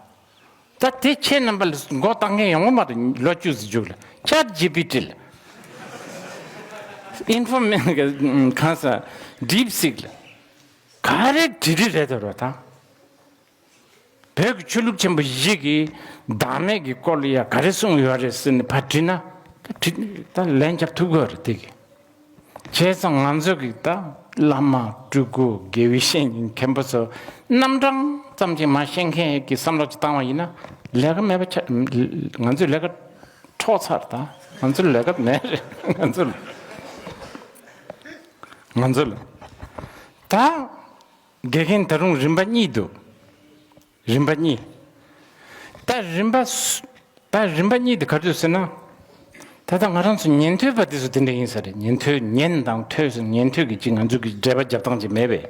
ད་དེ་ཁྱེད་རྣམ་པ་ལ་མགོ་བཏང་མཁན་ཡོང་གི་མ་རེད། ལོ་བཅུ་ཙམ་མཇུག་ལ་ཆེ་ཊི་ཇི་པི་ཊི་ལ། ཨིན་ཕོར་མེ་གང་ཟག་ཌིབ་སིག་ལ་ག་རེ་དྲི་དྲི་རེད་དོ་རོ་ད། བོད་ཀྱི་ཆོས་ལུགས་ཆེན་པོ་བཞི་གིས་བདག་མེད་ཀྱི་སྐོར་ལ་ཡ་ག་རེ་གསུངས་ཡོད་རེད་ཟེར་ནས་ཕར་དྲིས་ན། ད་དྲི་ད་ལན་རྒྱབ་ཐུབ་ཀྱི་ཡོད་རེད་དེ་གི། བྱས་ཙང་ང་ཚོ་གི་ད་བླ་མ་སྤྲུལ་སྐུ་དགེ་བའི་བཤེས་གཉེན་མཁན་པོ་ཚོ་རྣམ་གྲངས་ཙམ་གྱིས་མ་ཤེས་མཁན་གྱི་བསམ་བློ་ཅིག་བཏང་བ་ཡིན་ན་ལས་ཀ་མེད་པ་ཆགས། ང་ཚོའི་ལས་ཀ་འཕྲོག་ཚར། ད་ང་ཚོར་ལས་ཀ་མེད་རེད། ང་ཚོ་ལ་ང་ཚོ་ལ་ད། དགེ་རྒན་ད་རུང་རིམ་པ་གཉིས་འདུག་རིམ་པ་གཉིས། ད་རིམ་པ་སུ་ད་རིམ་པ་གཉིས་དེ་ག་རེ་འདུག་ཟེར་ན། ད་ལྟ་ང་རང་ཚོ་ཉན་ཐོས་པ་དེ་ཚོ་དེ་འདྲ་ཡིན་ས་རེད། ཉན་ཐོས་ཉན་དང་ཐོས་ཟེར་ཉན་ཐོས་ཀྱི་ཅིག་ང་ཚོ་གི་འགྲེལ་པ་རྒྱབ་སྟངས་ཅིག་མེད་པས།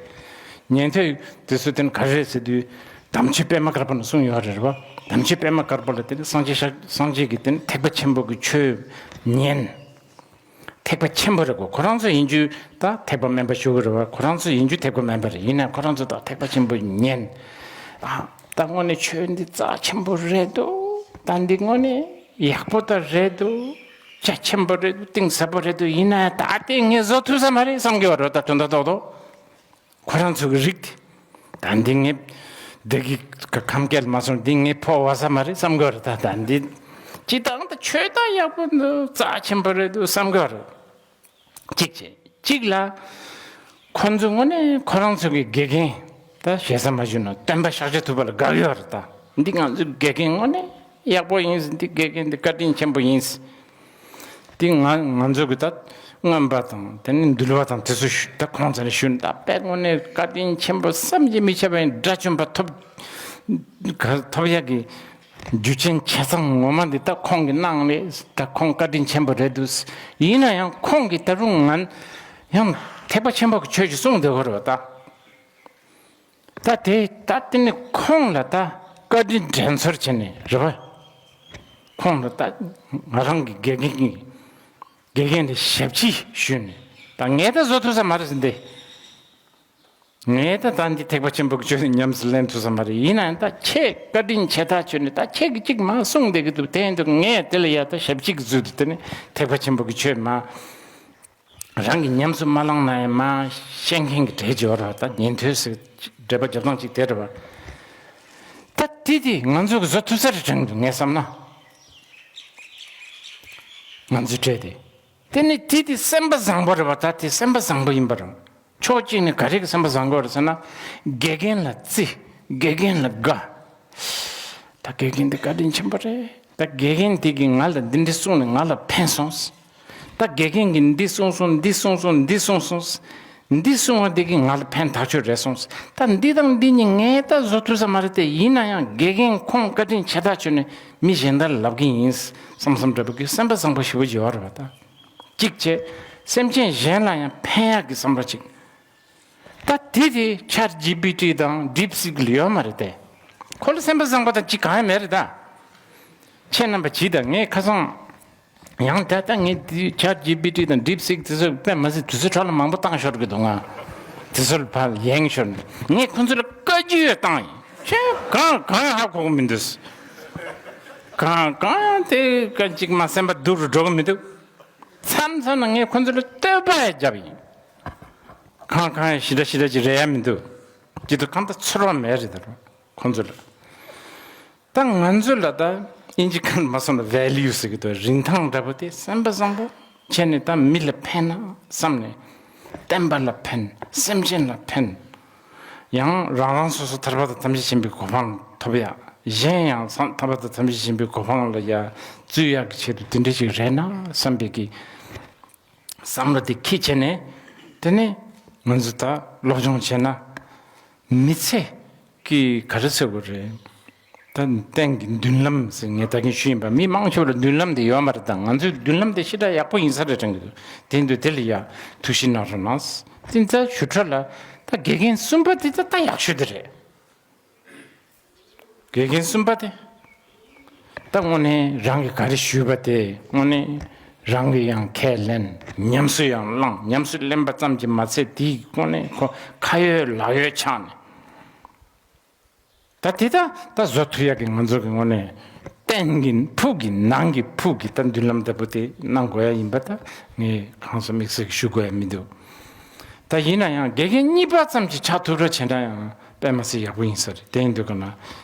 ཉན་ཐོས་དེ་ཚོ་དེ་ནི་ག་རེ་རེད་ཟེར་དུས། དམ་ཆོས་པད་མ་དཀར་པོ་ནས་གསུངས་ཡོད་རེད་བ། དམ་ཆོས་པད་མ་དཀར་པོ་ལ་དེ་ནི་སངས་རྒྱས་ཤ་སངས་རྒྱས་ཀྱི་དེ་ནི་ཐེག་པ་ཆེན་པོ་གི་ཆོས་ཉན། ཐེག་པ་ཆེན་པོ་རེད་གོ། ཁོ་རང་ཚོ་ཡིན་རྒྱུ་ད་ཐེག་པ་དམན་པ་ཞུ་གི་རེད་བ། ཁོ་རང་ཚོ་ཡིན་རྒྱུ་ཐེག་པ་དམན་པ་རེད། ཡིན་ན་ཁོ་རང་ཚོ་ད་ཐེག་པ་ཆེན་པོ་ཉན། ཨ་ད་དངོས་གནས་ཆོས་འདི་རྩ་ཆེན་པོ་རེད་འདུག་ད་འདི་དངོས་གནས་ཡག་པོ་ད་རེད་འདུག་རྒྱ་ཆེན་པོ་རེད་འདུག་གཏིང་ཟབ་པོ་རེད་འདུག་ཡིན་ན་ད་ལྟའི་ངས་བཟོ་ཐུབ་ས་མ་རེད་བསམ་གི་བ་རེད། ད་དོན་དག་ཏོག་ཏོག་ཁོ་རང་ཚོ་གི་རིགས་དེ། ད་འདི་ངས་འདི་གི་ཁམས་སྐད་མ་སོང་འདི་ངས་ཕོ་བ་ས་མ་རེད་བསམ་གི་བ་རེད། ད་ད་འདི་སྤྱི་བཏང་ད་ཆོས་ད་ཡག་པོ་འདུག་རྩ་ཆེན་པོ་རེད་འདུག་བསམ་གི་བ་རེད། གཅིག་བྱས། གཅིག་ལ། ཁོ་ཚོ་དངོས་གནས་ཁོ་རང་ཚོ་གི་དགེ་རྒན། ད་ཞེ་ས་མ་ཞུ་ན་སྟོན་པ་ཤཱཀྱ་ཐུབ་པ་ལ་དགའ་གི་ཡོད་རེད་ད། འདི་ང་ཚོའི་དགེ་རྒན་དངོས་གནས་ཡག་པོ་ཡིན། འདི་དགེ་རྒན་འདི་བཀའ་དྲིན་ཆེན་པོ་ཡིན། འདི་ང་ང་ཚོ་གི་ད་རྔོན་པ་དང་དེ་ནས་འདུལ་བ་དང་དེ་ཚོ་ཞུ་ད་ཁོང་ཚོ་ནས་ཞུ་ན་ད་དཔེ་དངོས་གནས་བཀའ་དྲིན་ཆེན་པོ་བསམ་གྱིས་མི་ཁྱབ་པ་ཡིན། དགྲ་བཅོམ་པ་ཐོབ་ག་ཐོབ་ཡག་གི་རྒྱུ་རྐྱེན་ཆ་ཚང་ངོ་མ་འདི་ད་ཁོང་གི་གནང་ནས་ད་ཁོང་བཀའ་དྲིན་ཆེན་པོ་རེད་འདུག་ཡིན་ན་ཡང་ཁོང་གིས་ད་རུང་ང་ཡང་ཐེག་པ་ཆེན་པོ་གི་ཆོས་ཤིག་གསུངས་བསྡད་ཡོད་རེད་བ་ད། ད་དེ་ད་དེ་ནི་ཁོང་ལ་ད་བཀའ་དྲིན་དྲན་གསོ་བྱས་ནས་རེད་བ། ཁོང་ལ་ད་ང་རང་གི་དགེ་རྒན་གྱི་དགེ་རྒན་ལ་ཞབས་ཕྱི་ཞུས་ནས་ད་ངས་ད་བཟོ་ཐུབ་ས་མ་རེད་ཟེར་འདི། ངས་ད་ད་འདི་ཐེག་པ་ཆེན་པོ་གི་ཆོས་ནི་ཉམས་སུ་ལེན་ཐུབ་ས་མ་རེད། ཡིན་ན་ཡང་ད་ཁྱེད་བཀའ་དྲིན་ཆེ་ཐག་ཆོད་ནས་ད་ཁྱེད་ཀྱིས་གཅིག་མ་གསུངས་བསྡད་ཀྱི་འདུག་དེ་ཡིན་དུས་ངས་དེ་ལ་ཡ་ད་ཞབས་ཕྱི་གི་ཚུལ་དུ་དེ་ནི་ཐེག་པ་ཆེན་པོ་གི་ཆོས་མ་རང་གིས་ཉམས་སུ་མ་བླངས་ན་ཡང་མ་ཤེས་མཁན་གྱི་གྲས་ཅིག་ཡོད་རེད་བ། ད་ཉན་ཐོས་སུ་འགྲེལ་པ་རྒྱབ་སྟངས་ཅིག་དེ་རེད་བ། ད་དེ་དེ་ང་ཚོ་གི་བཟོ་ཐུབ་ས་རེད་དྲན་གྱི་འདུག་ངས་བསམ་ན། ང་ཚོའི་གྲས་དེ། དེ་ནི་དེ་དེ་སེམས་པ་བཟང་པོ་རེད་བ། ད་དེ་སེམས་པ་བཟང་པོ་ཡིན་པ་རེད། ཕྱོགས་གཅིག་ནས་ག་རེ་གི་སེམས་པ་བཟང་པོ་རེད་ཟེར་ན། དགེ་རྒན་ལ་བརྩི། དགེ་རྒན་ལ་དགའ། ད་དགེ་རྒན་དེ་བཀའ་དྲིན་ཆེན་པོ་རེད། ད་དགེ་རྒན་དེ་གིས་ང་ལ་འདི་འདྲ་གསུངས་ནས་ང་ལ་ཕན་སོང་། ད་དགེ་རྒན་གྱིས་འདི་གསུངས་སོང་། འདི་གསུངས་སོང་། འདི་གསུངས་སོང་། འདི་གསུངས་པ་འདི་གིས་ང་ལ་ཕན་ཐག་ཆོད་རེད་སོང་། ད་འདི་དང་འདི་གཉིས་ངས་ད་བཟོ་ཐུབ་ས་མ་རེད་དེ། ཡིན་ན་ཡང་དགེ་རྒན་ཁོང་བཀའ་དྲིན་ཆེ་ཐག་ཆོད་ནས་མི་གཞན་དག་ལ་ལབ་གི་ཡིན་བསམ་བསམ་འདྲ་པོ་གི་སེམས་པ་བཟང་པོ་ཞེ་པོ་ཅིག་ཡོད་རེད་བ། ད་གཅིག་བྱས། སེམས་ཅན་གཞན་ལ་ཡང་ཕན་ཡག་གི་བསམ་བློ་གཅིག་ད་དེ་དེ་ཆེ་ཊི་ཇི་པི་ཊི་དང་ཌིབ་སིག་ལ་ཡོད་མ་རེད་དེ། ཁོ་ལ་སེམས་པ་བཟང་པོ་དང་གཅིག་གང་ཡང་མེད་རེད་ད། ཁྱེད་རྣམ་པ་གྱིས་ད་ངས་ཁ་སང་། ཡང་ད་ལྟ་ངས་འདི་ཆེ་ཊི་ཇི་པི་ཊི་དང་ཌིབ་སིག་དེ་ཚོ་དཔེ་མ་སྲིད་དུས་ཚོད་འཕྲོ་བརླག་མང་པོ་བཏང་ཤོར་གི་འདུག་ང་། དེ་ཚོ་ལ་ཕར་ཡེངས་ཤོར་ནས་ངས་ཁོ་ཚོ་ལ་བཀའ་བཀྱོན་བཏང་ཡིན། ཁྱོད་གང་གང་ཡང་ཧ་གོ་གི་མི་འདུག་གང་གང་ཡང་དེ་ག་ཅིག་མ་སེམས་པ་སྡུག་རུ་འགྲོ་གི་མི་འདུག་མཚམས་མཚམས་ན་ངས་ཁོ་ཚོ་ལ་བསྟོད་པ་ཡང་བརྒྱབ་ཡིན། གང་གང་ཡང་ཞེ་དྲག་ཞེ་དྲག་ཅིག་རེད་ཡ་མི་འདུག་སྐྱིད་སྡུག་གང་ལྟར་ཚོར་བ་མེད་རེད་ད་རུང་ཁོ་ཚོ་ལ། ད་ང་ཚོ་ལ་ད་ཨིན་ཇི་སྐད་མ་སོང་ན་ཝེ་ལིའུ་ཟེར་གི་འདུག་རིན་ཐང་འདྲ་པོ་དེ་སེམས་པ་བཟང་པོ། བྱས་ནས་ད་མི་ལ་ཕན་ན་བསམ་ནས། བསྟན་པ་ལ་ཕན། སེམས་ཅན་ལ་ཕན། ཡང་རང་རང་སོ་སོ་ཐར་པ་དང་ཐམས་ཅད་མཁྱེན་པའི་གོ་འཕང་ཐོབ་ཡ། གཞན་ཡང་ཐར་པ་དང་ཐམས་ཅད་མཁྱེན་པའི་གོ་འཕང་ལ་ཡ་བཙུད་ཡག་གི་ཆེད་དུ་དེ་འདྲ་ཞིག་རེད་ན་བསམ་པའི་གི་བསམ་བློ་དེ་འཁྱེར་བྱས་ནས། དེ་ནས་ང་ཚོ་ད་སློབ་སྦྱོང་བྱས་ན། མི་ཚེ་གི་ག་རེ་ཟེར་དགོས་རེད། ད་རྟེན་གྱི་མདུན་ལམ་ཟེར་ངས་ད་གིན་ཞུས་ཡིན་པ། མི་མང་ཆེ་བ་ལ་མདུན་ལམ་དེ་ཡོད་མ་རེད། ད་ང་ཚོའི་མདུན་ལམ་དེ་ཞེ་དྲག་ཡག་པོ་ཡིན་ས་རེད་དྲན་གི་འདུག་དེ་འདུག་དེ་ལ་ཡ་ཐུགས་ཞིབ་གནང་རོགས་གནང་། དེ་ཚ་ཞུ་ཁྲ་ལ་ད་དགེ་རྒན་གསུམ་པ་དེ་ད་ད་ཡག་ཤོས་དེ་རེད། དགེ་རྒན་གསུམ་པ་དེ། ད་དངོས་གནས་རང་གིས་ག་རེ་ཞུས་པ་དེ་དངོས་གནས་རང་གིས་ཡང་ཁས་ལེན། ཉམས་སུ་ཡང་བླངས། ཉམས་སུ་ལེན་པ་ཙམ་གྱིས་མ་ཚད་དེའི་དངོས་གནས་ཁོ་ཁ་ཡོད་ལག་ཡོད་ཆགས་ནས། ད་དེ་ད་ད་བཟོ་ཐུབ་ཡག་གི་ང་ཚོ་གི་དངོས་གནས་སྟེང་གི་ཕུགས་ཀྱི་ནང་གི་ཕུགས་ཀྱི་ད་མདུན་ལམ་ལྟ་བུ་དེ་གནང་དགོས་ཡ་ཡིན་པ་ད་ངས་གང་ཟག་དམིགས་བསལ་གྱི་ཞུ་དགོས་ཡ་མི་འདུག་ད་ཡིན་ན་ཡང་དགེ་རྒན་གཉིས་པ་ཙམ་གྱིས་ཆགས་ཐུབ་རོགས་བྱས་ན་ཡང་དཔེ་མ་སྲིད་ཡག་པོ་ཡིན་ས་རེད། དེ་ཡིན་དུས་ག་ན་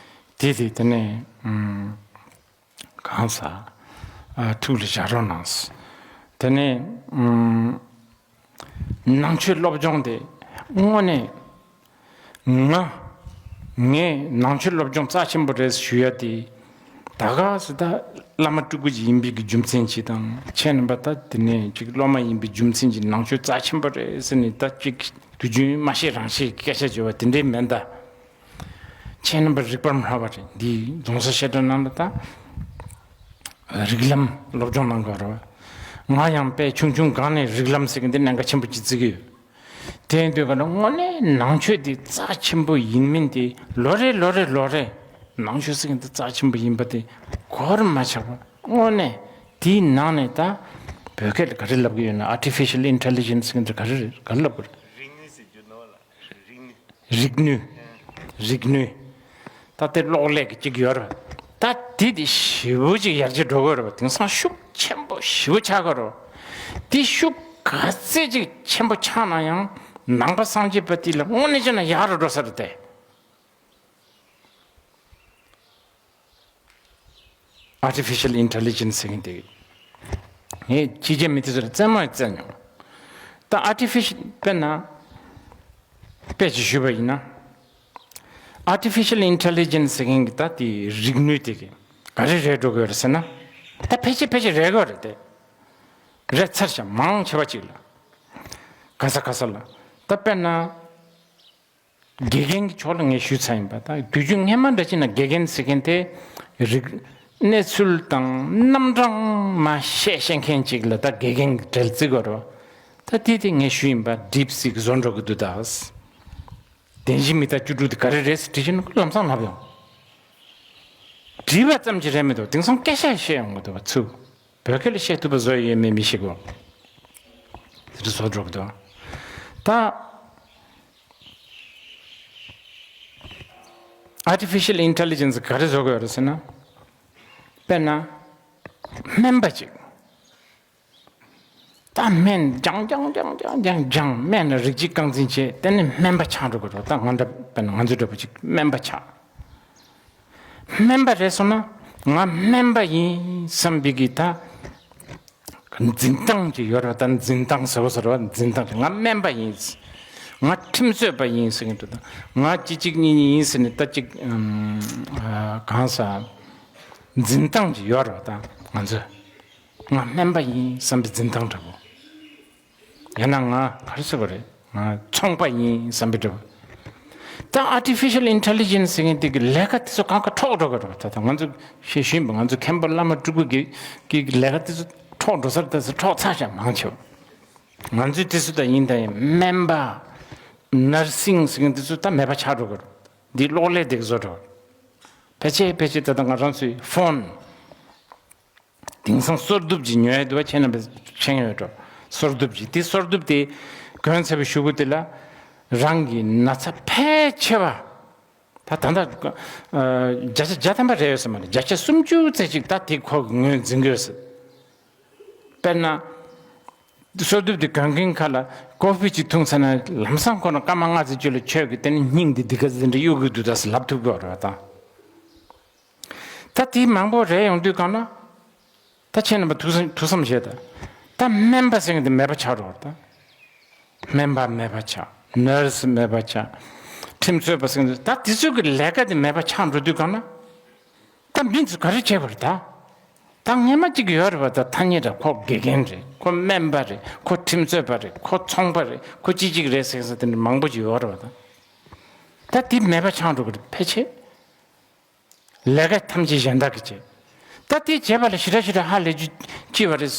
དེ་དེ་དེ་ནས་ཨུམ། གང་ཟག་ཨ་ཐུགས་ལ་བཞག་རོགས་གནང་། དེ་ནས་ཨུམ། ནང་ཆོས་སློབ་སྦྱོང་དེ་དངོས་གནས་ང་ངས་ནང་ཆོས་སློབ་སྦྱོང་རྩ་ཆེན་པོ་རེད་ཞུ་ཡ་དེ། ད་ག་སེ་ད་བླ་མ་སྤྲུལ་སྐུ་ཅིག་ཡིན་པའི་གི་རྒྱུ་མཚན་ཅིག་དང་། ཁྱེད་རྣམ་པ་ད་དེ་ནས་ཅིག་སློབ་མ་ཡིན་པའི་རྒྱུ་མཚན་གྱིས་ནང་ཆོས་རྩ་ཆེན་པོ་རེད་ཟེར་ནས་ད་ཅིག་དུས་རྒྱུན་མ་ཤེས་རང་ཤེས་ཀྱི་སྐད་ཆ་བརྗོད་པ་དེ་འདྲའི་མིན་ད། ཁྱེད་རྣམ་པ་རིག་པར་སྨྲ་བ་རེད། འདི་རྫོང་སར་བཤད་གྲྭ་ནང་ལ་ད་རིགས་ལམ་སློབ་སྦྱོང་གནང་དགོས་རེད་བ། ང་ཡང་དཔེ་ཆུང་ཆུང་སྒང་ནས་རིགས་ལམ་ཟེར་གི་འདི་གནད་འགག་ཆེན་པོ་ཅིག་བརྩི་གི་ཡོད། དེ་ཡིན་དུས་ག་ན་དངོས་གནས་ནང་ཆོས་འདི་རྩ་ཆེན་པོ་ཡིན་མིན་དེ་ལོ་རེ་ལོ་རེ་ལོ་རེ་ནང་ཆོས་ཟེར་གི་འདི་རྩ་ཆེན་པོ་ཡིན་པ་དེ་གོར་མ་ཆག་པ་དངོས་གནས་དེའི་ནང་ནས་ད་བོད་སྐད་ལ་ག་རེ་ལབ་གི་ཡོད་ན། ཨར་ཊི་ཕི་ཤལ་ཨིན་ཊེ་ལི་ཇེན་སི་ཟེར་གི་འདི་ག་རེ་རེད། ག་རེ་ལབ་དགོས་རེད། རིག་ནུས། རིག་ནུས། ད་དེ་གློག་ཀླད་ཀྱི་གཅིག་ཡོད་རེད། ད་དེ་དེ་ཞེ་པོ་ཅིག་ཡར་རྒྱས་འགྲོ་དགོས་རེད་བ། དེང་སང་ཤུགས་ཆེན་པོ་ཞེ་པོ་ཆགས་དགོས་རེད་བ། དེ་ཤུགས་ག་ཚད་ཅིག་ཆེན་པོ་ཆགས་ན་ཡང་ནང་པ་སངས་རྒྱས་པ་དེ་ལ་དངོས་གནས་བྱས་ན་ཡག་རུ་འགྲོ་ས་རེད་དེ། ཨར་ཊི་ཕི་ཤལ་ཨིན་ཊེ་ལི་ཇེན་སི་ཟེར་མཁན་དེ། ངས་ཕྱི་རྒྱལ་མི་དེ་ཚོར་རྩེད་མོ་རྩེད་མྱོང་། ད་ཨར་ཊི་ཕི་ཤལ་དཔེར་ན། དཔེ་ཅིག་ཞུས་པ་ཡིན་ན། ཨར་ཊི་ཕི་ཤལ་ཨིན་ཊེ་ལི་ཇེན་སི་ཟེར་མཁན་གྱི་ད་དེ་རིག་ནུས་དེ་གི་ག་རེ་རེད་འགྲོ་གི་ཡོད་རེད་ཟེར་ན། ད་ཕལ་ཆེར་ཕལ་ཆེར་རེད་གི་རེད་དེ། རེད་ཚར་ཤག་མང་ཆེ་བ་ཅིག་ལ། ག་ས་ག་ས་ལ། ད་དཔེར་ན། དགེ་རྒན་གྱི་ཕྱོགས་ལ་ངས་ཞུས་ཚར་ཡིན་པ། ད་དུས་རྒྱུན་སྔས་མ་འདྲ་ཅིག་ན་དགེ་རྒན་ཟེར་མཁན་དེ་རིག་གནས་ཚུལ་དང་རྣམ་གྲངས་མ་བཤད་ཤེས་མཁན་ཅིག་ལ་ད་དགེ་རྒན་གྱི་གྲལ་བརྩི་དགོས་རེད་བ། ད་དེ་དེ་ངས་ཞུས་ཡིན་པ། ཌིབ་སིག་བཟོ་འགྲོ་གི་འདུག་ད། བདེན་བཞི་མི་རྟག་བཅུ་དྲུག་དེ་ག་རེ་རེད་ཟེར་དྲིས་ཤེས་ན་ལམ་སང་ལབ་ཡོང་། དྲིས་པ་ཙམ་གྱིས་རེད་མི་འདུག་དེང་སང་སྐད་ཆ་བཤད་ཡོང་གི་འདུག་བ་ཚུར། བོད་སྐད་ལ་བཤད་ཐུབ་པ་བཟོ་ཡི་ཡོད་མེད་མི་ཤེས་གོ། དེ་འདྲ་བཟོ་འགྲོ་གི་འདུག་ད་ Artificial Intelligence ག་རེ་བཟོ་དགོས་རེད་ཟེར་ན། དཔེར་ན། སྨན་པ་ཅིག་ད་སྨན་སྦྱང་སྦྱང་སྦྱང་སྦྱང་སྦྱང་སྦྱང་སྨན་ལ་རིགས་གཅིག་རྐང་འཛིན་བྱས། དེ་ནས་སྨན་པ་ཆགས་འགྲོ་གི་རེད། ད་ང་འདྲ་དཔེར་ན་ང་ཚོ་འདྲ་པོ་ཅིག་སྨན་པ་ཆགས། སྨན་པ་རེད་སོང་ན། ང་སྨན་པ་ཡིན་བསམ་པའི་གི་ད། འཛིན་སྟངས་ཅིག་ཡོད་རེད། ད་འཛིན་སྟངས་ཟེར་བ་ཟེར་བ། འཛིན་སྟངས་ཅིག་ང་སྨན་པ་ཡིན། ང་ཁྲིམས་རྩོད་པ་ཡིན་ཟེར་གྱི་འདུག་ད་ང་ཅི་ཅིག་གཉིས་གཉིས་ཡིན་ཟེར་ནས་ད་ཅིག་ཨམ། ཨ། གང་ཟག་འཛིན་སྟངས་ཅིག་ཡོད་རེད། ད་ང་ཚོས་ང་སྨན་པ་ཡིན་བསམ་པའི་འཛིན་སྟངས་འདྲ་པོ། ཡང་ན་ང་ག་རེ་ཟེར་བ་རེད། ང་ཚོང་པ་ཡིན་བསམ་པའི་འདྲ་པོ། ད་Artificial Intelligence ཟེར་མཁན་དེ་གི་ལས་ཀ་དེ་ཚོ་གང་ག་འཕྲོག་འགྲོ་གི་རེད། ད་ད་ང་ཚོ་ཞེས་ཞུས་པ། ང་ཚོ་མཁན་པོ་བླ་མ་སྤྲུལ་སྐུ་གི་གི་ལས་ཀ་དེ་ཚོ་འཕྲོག་འགྲོ་སར་ད་ཚོ་འཕྲོག་ཚར་ཤག་མང་ཆེ་བ། ང་ཚོའི་དུས་སུ་ད་ཡིན་ད་ཡིན་སྨན་པ། ནར་སིང་ཟེར་མཁན་དེ་ཚོ་ད་མེད་པ་ཆགས་འགྲོ་གི་རེད། འདི་གློག་ཀླད་དེ་གི་བཟོ་འགྲོ། ཕལ་ཆེར་ཕལ་ཆེར་ད་ལྟ་ང་རང་ཚོའི་ཕོན། དེང་སང་སོར་གདུབ་ཀྱི་ཉོ་ཡ་འདུག་བ། ཁྱེད་རྣམ་པས་མཁྱེན་ཡོད་འགྲོ། སོར་གདུབ་ཀྱི་དེ་སོར་གདུབ་དེ་གོན་ཚར་བའི་གཞུག་གུ་དེ་ལ་རང་གི་ན་ཚ་ཕལ་ཆེ་བ། ད་ད་ལྟ་ཨ། བརྒྱ་ཆ་བརྒྱ་ཐམ་པ་རེད་ཡོད་ས་མ་རེད། བརྒྱ་ཆ་སུམ་ཅུ་ཙམ་ཅིག་ད་དེ་ཁོ་ངོས་འཛིན་གྱི་ཡོད་ཟེར། དཔེར་ན། སོར་གདུབ་དེ་གོན་མཁན་ཁ་ལ་ཀོ་ཧྥི་ཅིག་འཐུང་ཚར་ན་ལམ་སང་ཁོ་ན་སྐར་མ་ལྔ་ཙམ་ཅིག་ལ་ཁྱོད་ཀྱི་དེ་ནི་སྙིང་འདི་འདི་ག་ཙམ་འདྲ་གཡོ་གི་འདུག་ད་ཟེར་ལབ་ཐུབ་ཀྱི་ཡོད་རེད་བ་ད། ད་དེ་མང་པོ་རེད་ཡོང་དུས་གང་ན། ད་ཁྱེད་རྣམ་པ་ཐུགས་བསམ་ཐུགས་བསམ་བཞེས་ད། ད་སྨན་པ་ཟེར་མཁན་དེ་མེད་པ་ཆགས་འགྲོ་བ་ད། སྨན་པ་མེད་པ་ཆགས། ནར་སི་མེད་པ་ཆགས། ཁྲིམས་རྩོད་པ་ཟེར་མཁན་དེ། ད་དེ་ཚོ་གི་ལས་ཀ་དེ་མེད་པ་ཆགས་འགྲོ་དུས་གང་ན། ད་མི་ཚོ་ག་རེ་བྱེད་དགོས་རེད་ད། ད་སྔན་མ་གཅིག་ཡོད་རེད་བ། ད་ཐ་སྙད་ད་ཁོ་དགེ་རྒན་རེད། ཁོ་སྨན་པ་རེད། ཁོ་ཁྲིམས་རྩོད་པ་རེད། ཁོ་ཚོང་པ་རེད། ཁོ་ཅི་ཅིག་རེད་ཟེར་ཟེར་དེ་འདྲ་མང་པོ་ཅིག་ཡོད་རེད་བ་ད། ད་དེ་མེད་པ་ཆགས་འགྲོ་གི་རེད་ཕལ་ཆེར། ལས་ཀ་ཐམས་ཅད་གཞན་དག་གིས་བྱེད། ད་དེ་བྱེད་པ་ལ་ཞེ་དྲག་ཞེ་དྲག་ཧ་ལས་རྒྱུ་ཅི་བ་རེད།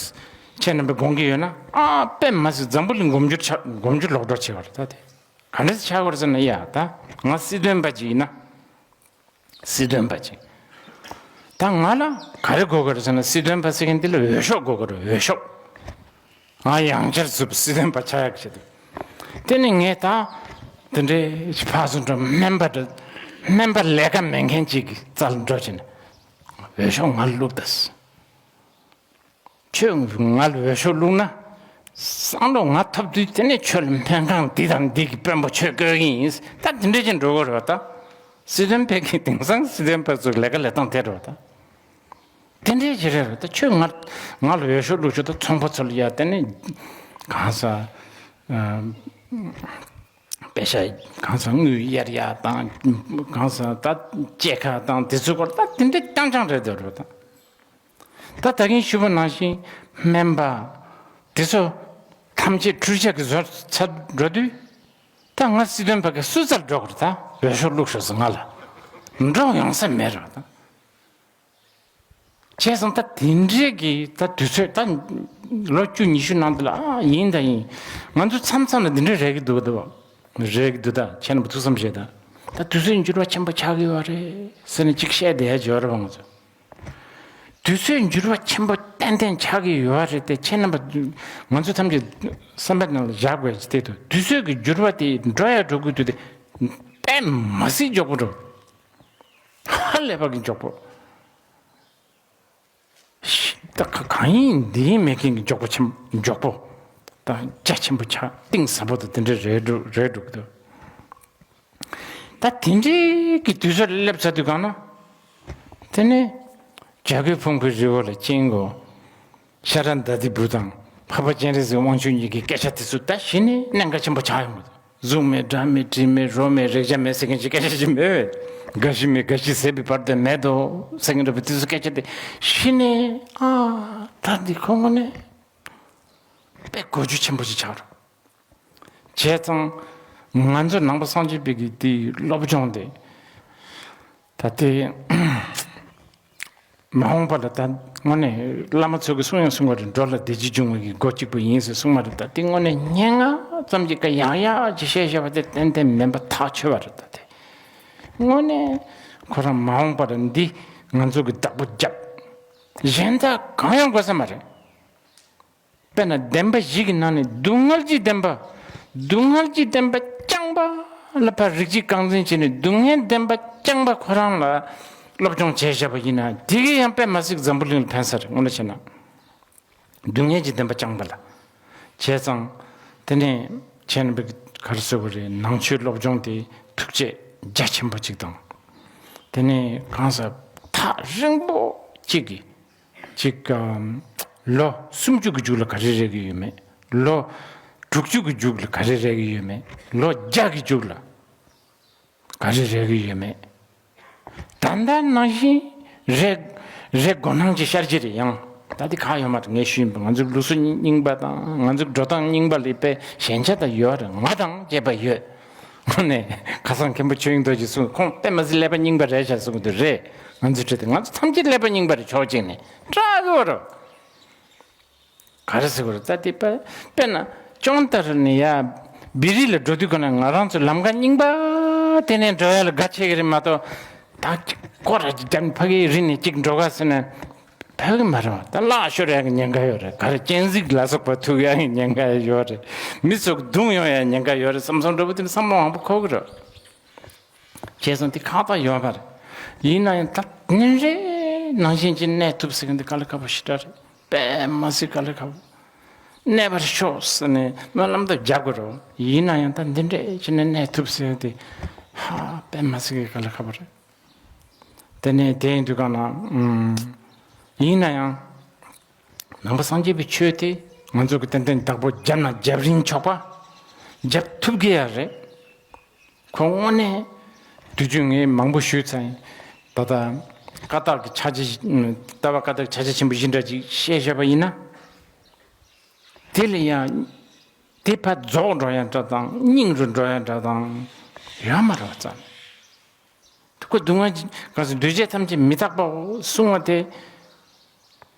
ཁྱེད་རྣམ་པས་དགོངས་ཀྱི་ཡོད་ན། ཨ། དཔེ་མ་སྲིད་འཛམ་བུ་གླིང་མགོ་མཇུག་ཆགས། མགོ་མཇུག་ལོག་འགྲོ་བྱེད་པ་རེད། ད་དེ་ག་འདྲ་ཆགས་པ་རེད་ཟེར་ན། ཡ་ད་ང་སྲིད་དོན་པ་ཅིག་ཡིན་ན། སྲིད་དོན་པ་ཅིག་ད་ང་ལ་ག་རེ་དགོས་ཀྱི་རེད་ཟེར་ན། སྲིད་དོན་པ་ཟེར་མཁན་དེ་ལ་འོས་ཤོག་དགོས་ཀྱི་རེད། འོས་ཤོག་ང་ཡང་བསྐྱར་ཚུར་སྲིད་དོན་པ་ཆགས་ཡག་ཆེད་དུ། དེ་ནི་ངས་ད་དེ་འདྲའི་ཕར་ཚུར་འགྲོ། སྨན་པ་འགྲོ། སྨན་པ་ལས་ཀ་མེད་མཁན་ཅིག་གི་རྩ་ལ་འགྲོ་བྱས་ནས་འོས་ཤོག་ང་ལ་བླུགས་ད། ཁྱོད་ང་ལ་འོས་ཤོག་བླུགས་ན། བསམ་བློ་ང་ཐོབ་དུས་དེ་ནས་ཁྱོད་ལ་སྨན་ཁང་འདི་དང་འདི་གི་དཔོན་པོ་ཁྱོད་བསྐོ་གི་ཡིན། ད་དེ་འདྲ་ཅིག་འགྲོ་གི་རེད་བ་ད། སྲིད་དོན་པའི་གི་དེང་སང་སྲིད་དོན་པ་ཚོའི་ལས་ཀ་ལས་སྟངས་དེ་རེད་བ་ད། དེ་འདྲའི་ཅིག་རེད་བ་ད། ཁྱོད་ང་ང་ལ་འོས་ཤོག་བླུགས་ཆོག་ད། ཚོང་པ་ཚོ་ལ་ཡ་དེ་ནས་གང་ཟག་ཨ། པེ་ཤ་གང་ཟག་དངུལ་གཡར་ཡ་དང་། གང་ཟག་ད་སྐྱེད་ཀ་དང་དེ་ཚོའི་སྐོར་ད་དེ་འདྲ་རྐྱང་རྐྱང་རེད་འདུག་རེད་བ་ད། ད་ད་གིན་ཞུས་པ་ནང་བཞིན་སྨན་པ་དེ་ཚོ་ཐམས་ཅད་འཕྲུལ་ཆས་ཀྱིས་བཟོས་ཚར་འགྲོ་དུས། ད་ང་སྲིད་དོན་པ་གི་སུ་རྩར་འགྲོ་དགོས་རེད་ད། འོས་ཤོག་བླུགས་ཤོག་ཟེར་ང་ལ་འགྲོ་ཡོང་ས་མེད་རེད་ད། བྱས་ཙང་ད་དེ་འདྲའི་གི་ད་དུས་ཚོད་ད་ལོ་བཅུ་ཉི་ཤུ་ནང་དུ་ལ། ཨ། ཡིན་ད་ཡིན། ང་ཚོ་མཚམས་མཚམས་ལ་འདི་འདྲ་རེད་གི་འདུག་ད། རེད་གི་འདུག་ད། ཁྱེད་རྣམ་པ་ཐུགས་བསམ་བཞེས་ད། ད་དུས་ཚོད་འགྱུར་བ་ཆེན་པོ་ཆགས་ཀྱི་ཡོད་རེད་ཟེར་ནས་ཅིག་བཤད་བསྡད་ཡ་ཅིག་ཡོད་རེད་བ། ང་ཚོ་དུས་ཚོད་འགྱུར་བ་ཆེན་པོ་ཏན་ཏན་ཆགས་ཀྱི་ཡོད་རེད་དེ། ཁྱེད་རྣམ་པ་ང་ཚོ་ཐམས་ཅད་བསམ་པའི་ནང་ལ་བཞག་དགོས་ཀྱི་དེ་འདུག་དུས་ཚོད་ཀྱི་འགྱུར་བ་དེ་འགྲོ་ཡ་འགྲོ་དགོས་དུས་དེ་དཔེ་མ་སྲིད་མགྱོགས་པོ་འགྲོ། ཧ་ལས་པ་གི་མགྱོགས་པོ། ད་ག་གང་ཡིན་འདི་ཡིན་མེད་མཁན་གྱི་མགྱོགས་པོ་ཆེན། མགྱོགས་པོ་དང་རྒྱ་ཆེན་པོ་ཆགས། གཏིང་ཟབ་པོ་དང་དེ་འདྲ་རེད་འགྲོ་རེད་འགྲོ་གི་འདུག་ད་དེ་འདྲའི་གི་དུས་ཚོད་སླེབས་ཚར་དུས་གང་ན། དེ་ནས་བྱ་རྒོད་ཕུང་པོའི་རི་བོ་ལ་སྤྱན་དགོས། ཤ་ར་དྭ་ཏིའི་བུ་དང་འཕགས་པ་སྤྱན་རས་གཟིགས་དབང་ཕྱུག་གཉིས་ཀྱི་སྐད་ཆ་དེ་ཚོ་ད་གཞི་ནས་གནད་འགག་ཆེན་པོ་ཆགས་ཡོང་གི་འདུག་གཟུགས་མེད་སྒྲ་མེད་དྲི་མེད་རོ་མེད་རེག་བྱ་མེད་ཟེར་མཁན་གྱི་སྐད་ཆ་ཅིག་མེད། རྒ་ཤི་མེད་རྒ་ཤི་ཟད་པའི་བར་དུ་མེད་དོ་ཟེར་མཁན་འདྲ་པོ་དེ་ཚོ་སྐད་ཆ་དེ་གཞི་ནས་ཨ་ད་འདི་ཁོ་དངོས་གནས་དཔེ་གོ་རྒྱུ་ཆེན་པོ་ཞིག་ཆགས་འགྲོ། བྱས་ཙང་ང་ཚོ་ནང་པ་སངས་རྒྱས་པའི་གི་དེའི་སློབ་སྦྱོང་དེ་ད་ལྟའི་མ་འོངས་པ་ལ་ད་དངོས་གནས་བླ་མ་ཚོ་གིས་གསུང་ཡང་གསུང་བ་རེད། འགྲོ་ལ་བདེ་སྐྱིད་འབྱུང་བའི་གི་སྒོ་གཅིག་པུ་ཡིན་ཟེར་གསུང་བ་རེད། ད་དེ་དངོས་གནས་སྙན་ངག་ཙམ་གྱི་སྐད་ཡག་ཡག་ཅིག་བཤད་བཤད་པ་དེ་ཏན་ཏན་མིན་པ་ཐག་ཆོད་པ་རེད། ད་དེ་དངོས་གནས་ཁོ་རང་མ་འོངས་པ་ལ་འདི་ང་ཚོ་གི་བདག་པོ་རྒྱབ། གཞན་དག་གང་ཡང་དགོས་ས་མ་རེད། དཔེར་ན་བདེན་པ་བཞི་གི་ནང་ནས་སྡུག་བསྔལ་གྱི་བདེན་པ། སྡུག་བསྔལ་གྱི་བདེན་པ་རྐྱང་པ་ ལ་ཕར་རིགས་གཅིག་རྐང་འཛིན་བྱས་ནས་སྡུག་བསྔལ་བདེན་པ་རྐྱང་པ་ཁོ་རང་ལ་སློབ་སྦྱོང་བྱས་བཞག་པ་ཡིན་ན་དེ་གིས་ཡང་དཔེ་མ་སྲིད་འཛམ་བུ་གླིང་ལ་ཕན་ས་རེད། དངོས་གནས་བྱས་ན། སྡུག་བསྔལ་གྱི་བདེན་པ་རྐྱང་པ་ལ། བྱས་ཙང་། དེ་ནས་ཁྱེད་རྣམ་པས་ག་རེ་ཟེར་དགོས་རེད། ནང་ཆོས་སློབ་སྦྱོང་དེ་ཐུགས་རྗེ་རྒྱ་ཆེན་པོ་གཅིག་དང་། དེ་ནས་གང་ཟག་ཐག་རིང་པོ་གཅིག་གིས། གཅིག་གམ། ལོ་སུམ་ཅུ་གི་མཇུག་ལ་ག་རེ་རེག་གི་ཡོད་མེད། ལོ་དྲུག་ཅུ་གི་མཇུག་ལ་ག་རེ་རེག་གི་ཡོད་མེད། ལོ་བརྒྱ་གི་མཇུག་ལ་ག་རེ་རེག་གི་ཡོད་མེད། ད་ལྟ་ནང་བཞིན་རེག་རེག་དགོས་སྣང་ཅིག་ཤར་གྱི་རེད། ཡང་ད་འདི་ག་ཡོད་མ་རེད། ངས་ཞུས་ཡིན་པ། ང་ཚོའི་ལུགས་སྲོལ་རྙིང་པ་དང་ང་ཚོའི་འགྲོ་སྟངས་རྙིང་པ་ལ་དཔེ་ཞན་ཆ་དང་ཡོད་རེད། ང་དང་བཅས་པ་ཡོད། དངོས་གནས་ཁ་སང་མཁན་པོ་ཆོས་དབྱིངས་རྡོ་རྗེས་གསུངས། ཁོང་དཔེ་མ་སྲིད་ཀླད་པ་རྙིང་པ་རེད་ཤག་གསུངས་གི་འདུག་རེད། ང་ཚོའི་གྲས་དེ་ང་ཚོ་ཐམས་ཅད་ཀླད་པ་རྙིང་པ་རེད། ཕྱོགས་གཅིག་ནས་སྐྲག་གི་ཡོད་རེད། ག་རེ་ཟེར་དགོས་རེད། ད་དེ་དཔེ་དཔེར་ན་ཅོང་ཏ་རུ་ནས་ཡ་བི་རི་ལ་འགྲོ་དུས་ཀ་ན་ང་རང་ཚོ་ལམ་ཁ་རྙིང་པ་དེ་ནས་འགྲོ་ཡ་ལ་དགའ་ཆེ་གི་རེད་མ་གཏོགས། ད་ཅིག་སྐོར་ར་ཅིག་བརྒྱབ་ནས་ཕ་གིའི་རི་ནས་ཅིག་འགྲོ་ག་ཟེར་ན་ཕ་གི་མ་རེད་བ། ད་གླག་ཤོར་ཡ་གི་ཉེན་ཁ་ཡོད་རེད། ག་རེ་སྤྱན་གཟིགས་ལ་སོགས་པ་ཐུག་ཡ་གི་ཉེན་ཁ་ཡོད་རེད། མི་ཚོ་གི་རྡུང་ཡོང་ཡ་ཉེན་ཁ་ཡོད་རེད་བསམ་བསམ་འདྲ་པོ་དེ་ནི་བསམ་བློ་མང་པོ་འཁོར་གི་རེད། བྱས་ཙང་དེ་ཁག་པ་ཡོད་མ་རེད། ཡིན་ན་ཡང་ད་ཉིན་རེ་ནང་བཞིན་གྱི་གནས་ཐུབ་ཟེར་མཁན་དེ་དཀའ་ལས་ཁག་པོ་ཞེ་དྲག་རེད། དཔེ་མ་སྲིད་དཀའ་ལས་ཁག་པོ། གནས་པར་ཤོག་ཟེར་ནས་སྨོན་ལམ་དང་རྒྱག་དགོས་རེད། ཡིན་ན་ཡང་ད་འདི་འདྲས་བྱས་ནས་གནས་ཐུབ་ཟེར་དེ་ཧ་དཔེ་མ་སྲིད་ཀྱི་དཀའ་ལས་ཁག་པོ་རེད། དེ་ནས་དེ་ཡིན་དུས་གང་ན་ཨུམ། ཡིན་ན་ཡང་། ནང་པ་སངས་རྒྱས་པའི་ཆོས་དེ་ང་ཚོ་གི་ཏན་ཏན་བདག་པོ་བརྒྱབ་ན་རྒྱབ་རིན་ཆོག་པ། རྒྱབ་ཐུབ་ཀྱི་ཡ་རེད། ཁོ་དངོས་གནས་དུས་རྒྱུན་ངས་མང་པོ་ཞུས་ཚར་ཡིན། ད་ལྟ་བཀའ་རྟགས་ཀྱི་ཕྱག་རྒྱ། ལྟ་བ་བཀའ་རྟགས་ཕྱག་རྒྱ་ཆེན་པོ་བཞི་འདྲ་ཅིག་བཤད་བཞག་པ་ཡིན་ན། དེ་ལ་ཡང་དེ་ཕར་རྫོགས་འགྲོ་ཡ་འདྲ་དང་རྙིང་རུ་འགྲོ་ཡ་འདྲ་དང་ཡོད་མ་རེད་བ་ཙམ། ཁོ་སྡུག་བསྔལ་གྱི་གང་ཟེར་འདུས་བྱས་ཐམས་ཅད་མི་རྟག་པའོ་གསུང་བ་དེ།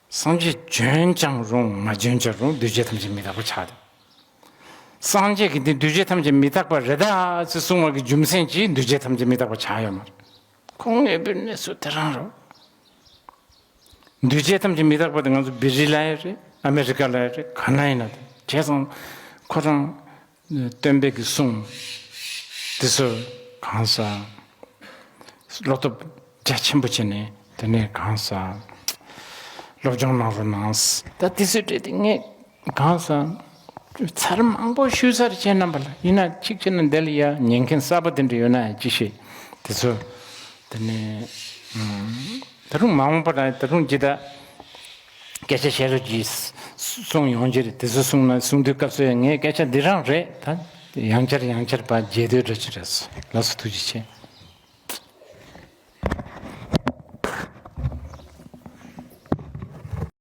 སངས་རྒྱས་བྱོན་ཀྱང་རུང་མ་བྱོན་ཀྱང་རུང་འདུས་བྱས་ཐམས་ཅད་མི་རྟག་པ་ཆགས་ཏེ། སངས་རྒྱས་ཀྱིས་འདི་འདུས་བྱས་ཐམས་ཅད་མི་རྟག་པ་རེད་ད་ཅེས་གསུང་བ་གི་རྒྱུ་མཚན་གྱིས་འདུས་བྱས་ཐམས་ཅད་མི་རྟག་པ་ཆགས་ཡོད་མ་རེད། ཁོང་ངེས་པའི་གནས་ཚུལ་དེ་རང་རེད། འདུས་བྱས་ཐམས་ཅད་མི་རྟག་པ་དེ་ང་ཚོ་བི་རི་ལ་ཡ་རེད། ཨ་མེ་རི་ཀ་ལ་ཡ་རེད། ག་ན་ཡིན་ན་དེ་བྱས་ཙང་ཁོ་རང་། སྟོན་པའི་གི་གསུང་དེ་ཚོ་གང་ཟག་བློ་སྟོབས་རྒྱ་ཆེན་པོ་བྱས་ནས་དེ་ནས་གང་ཟག་སློབ་སྦྱོང་གནང་རོགས་གནང་། ད་དེ་ཚོའི་གྲས་དེ་ངས་གང་ཟག་ཚར་མང་པོ་ཞུས་ཚར་བྱས་རྣམ་པ་ལ་ཡིན་ན་གཅིག་བྱས་ན་འདི་ལ་ཡ་ཉན་མཁན་གསར་པ་དེ་འདྲ་ཡོད་ན་ཡང་ཅི་ཤེས། དེ་ཚོ་དེ་ནས་ད་རུང་མ་འོངས་པ་ལ་ད་རུང་ཇི་ལྟ། སྐད་ཆ་བཤད་རོགས་གྱིས། གསུང་ཡོང་གི་རེད། དེ་ཚོ་གསུང་ན་གསུང་དུས་སྐབས་སུ་ཡང་ངའི་སྐད་ཆ་འདི་རང་རེད་ད། ཡང་བསྐྱར་ཡང་བསྐྱར་ཕར་རྒྱས་བསྡུས་འདྲ་ཅིག་རེད། ལགས་སོ་ཐུགས་རྗེ་ཆེ།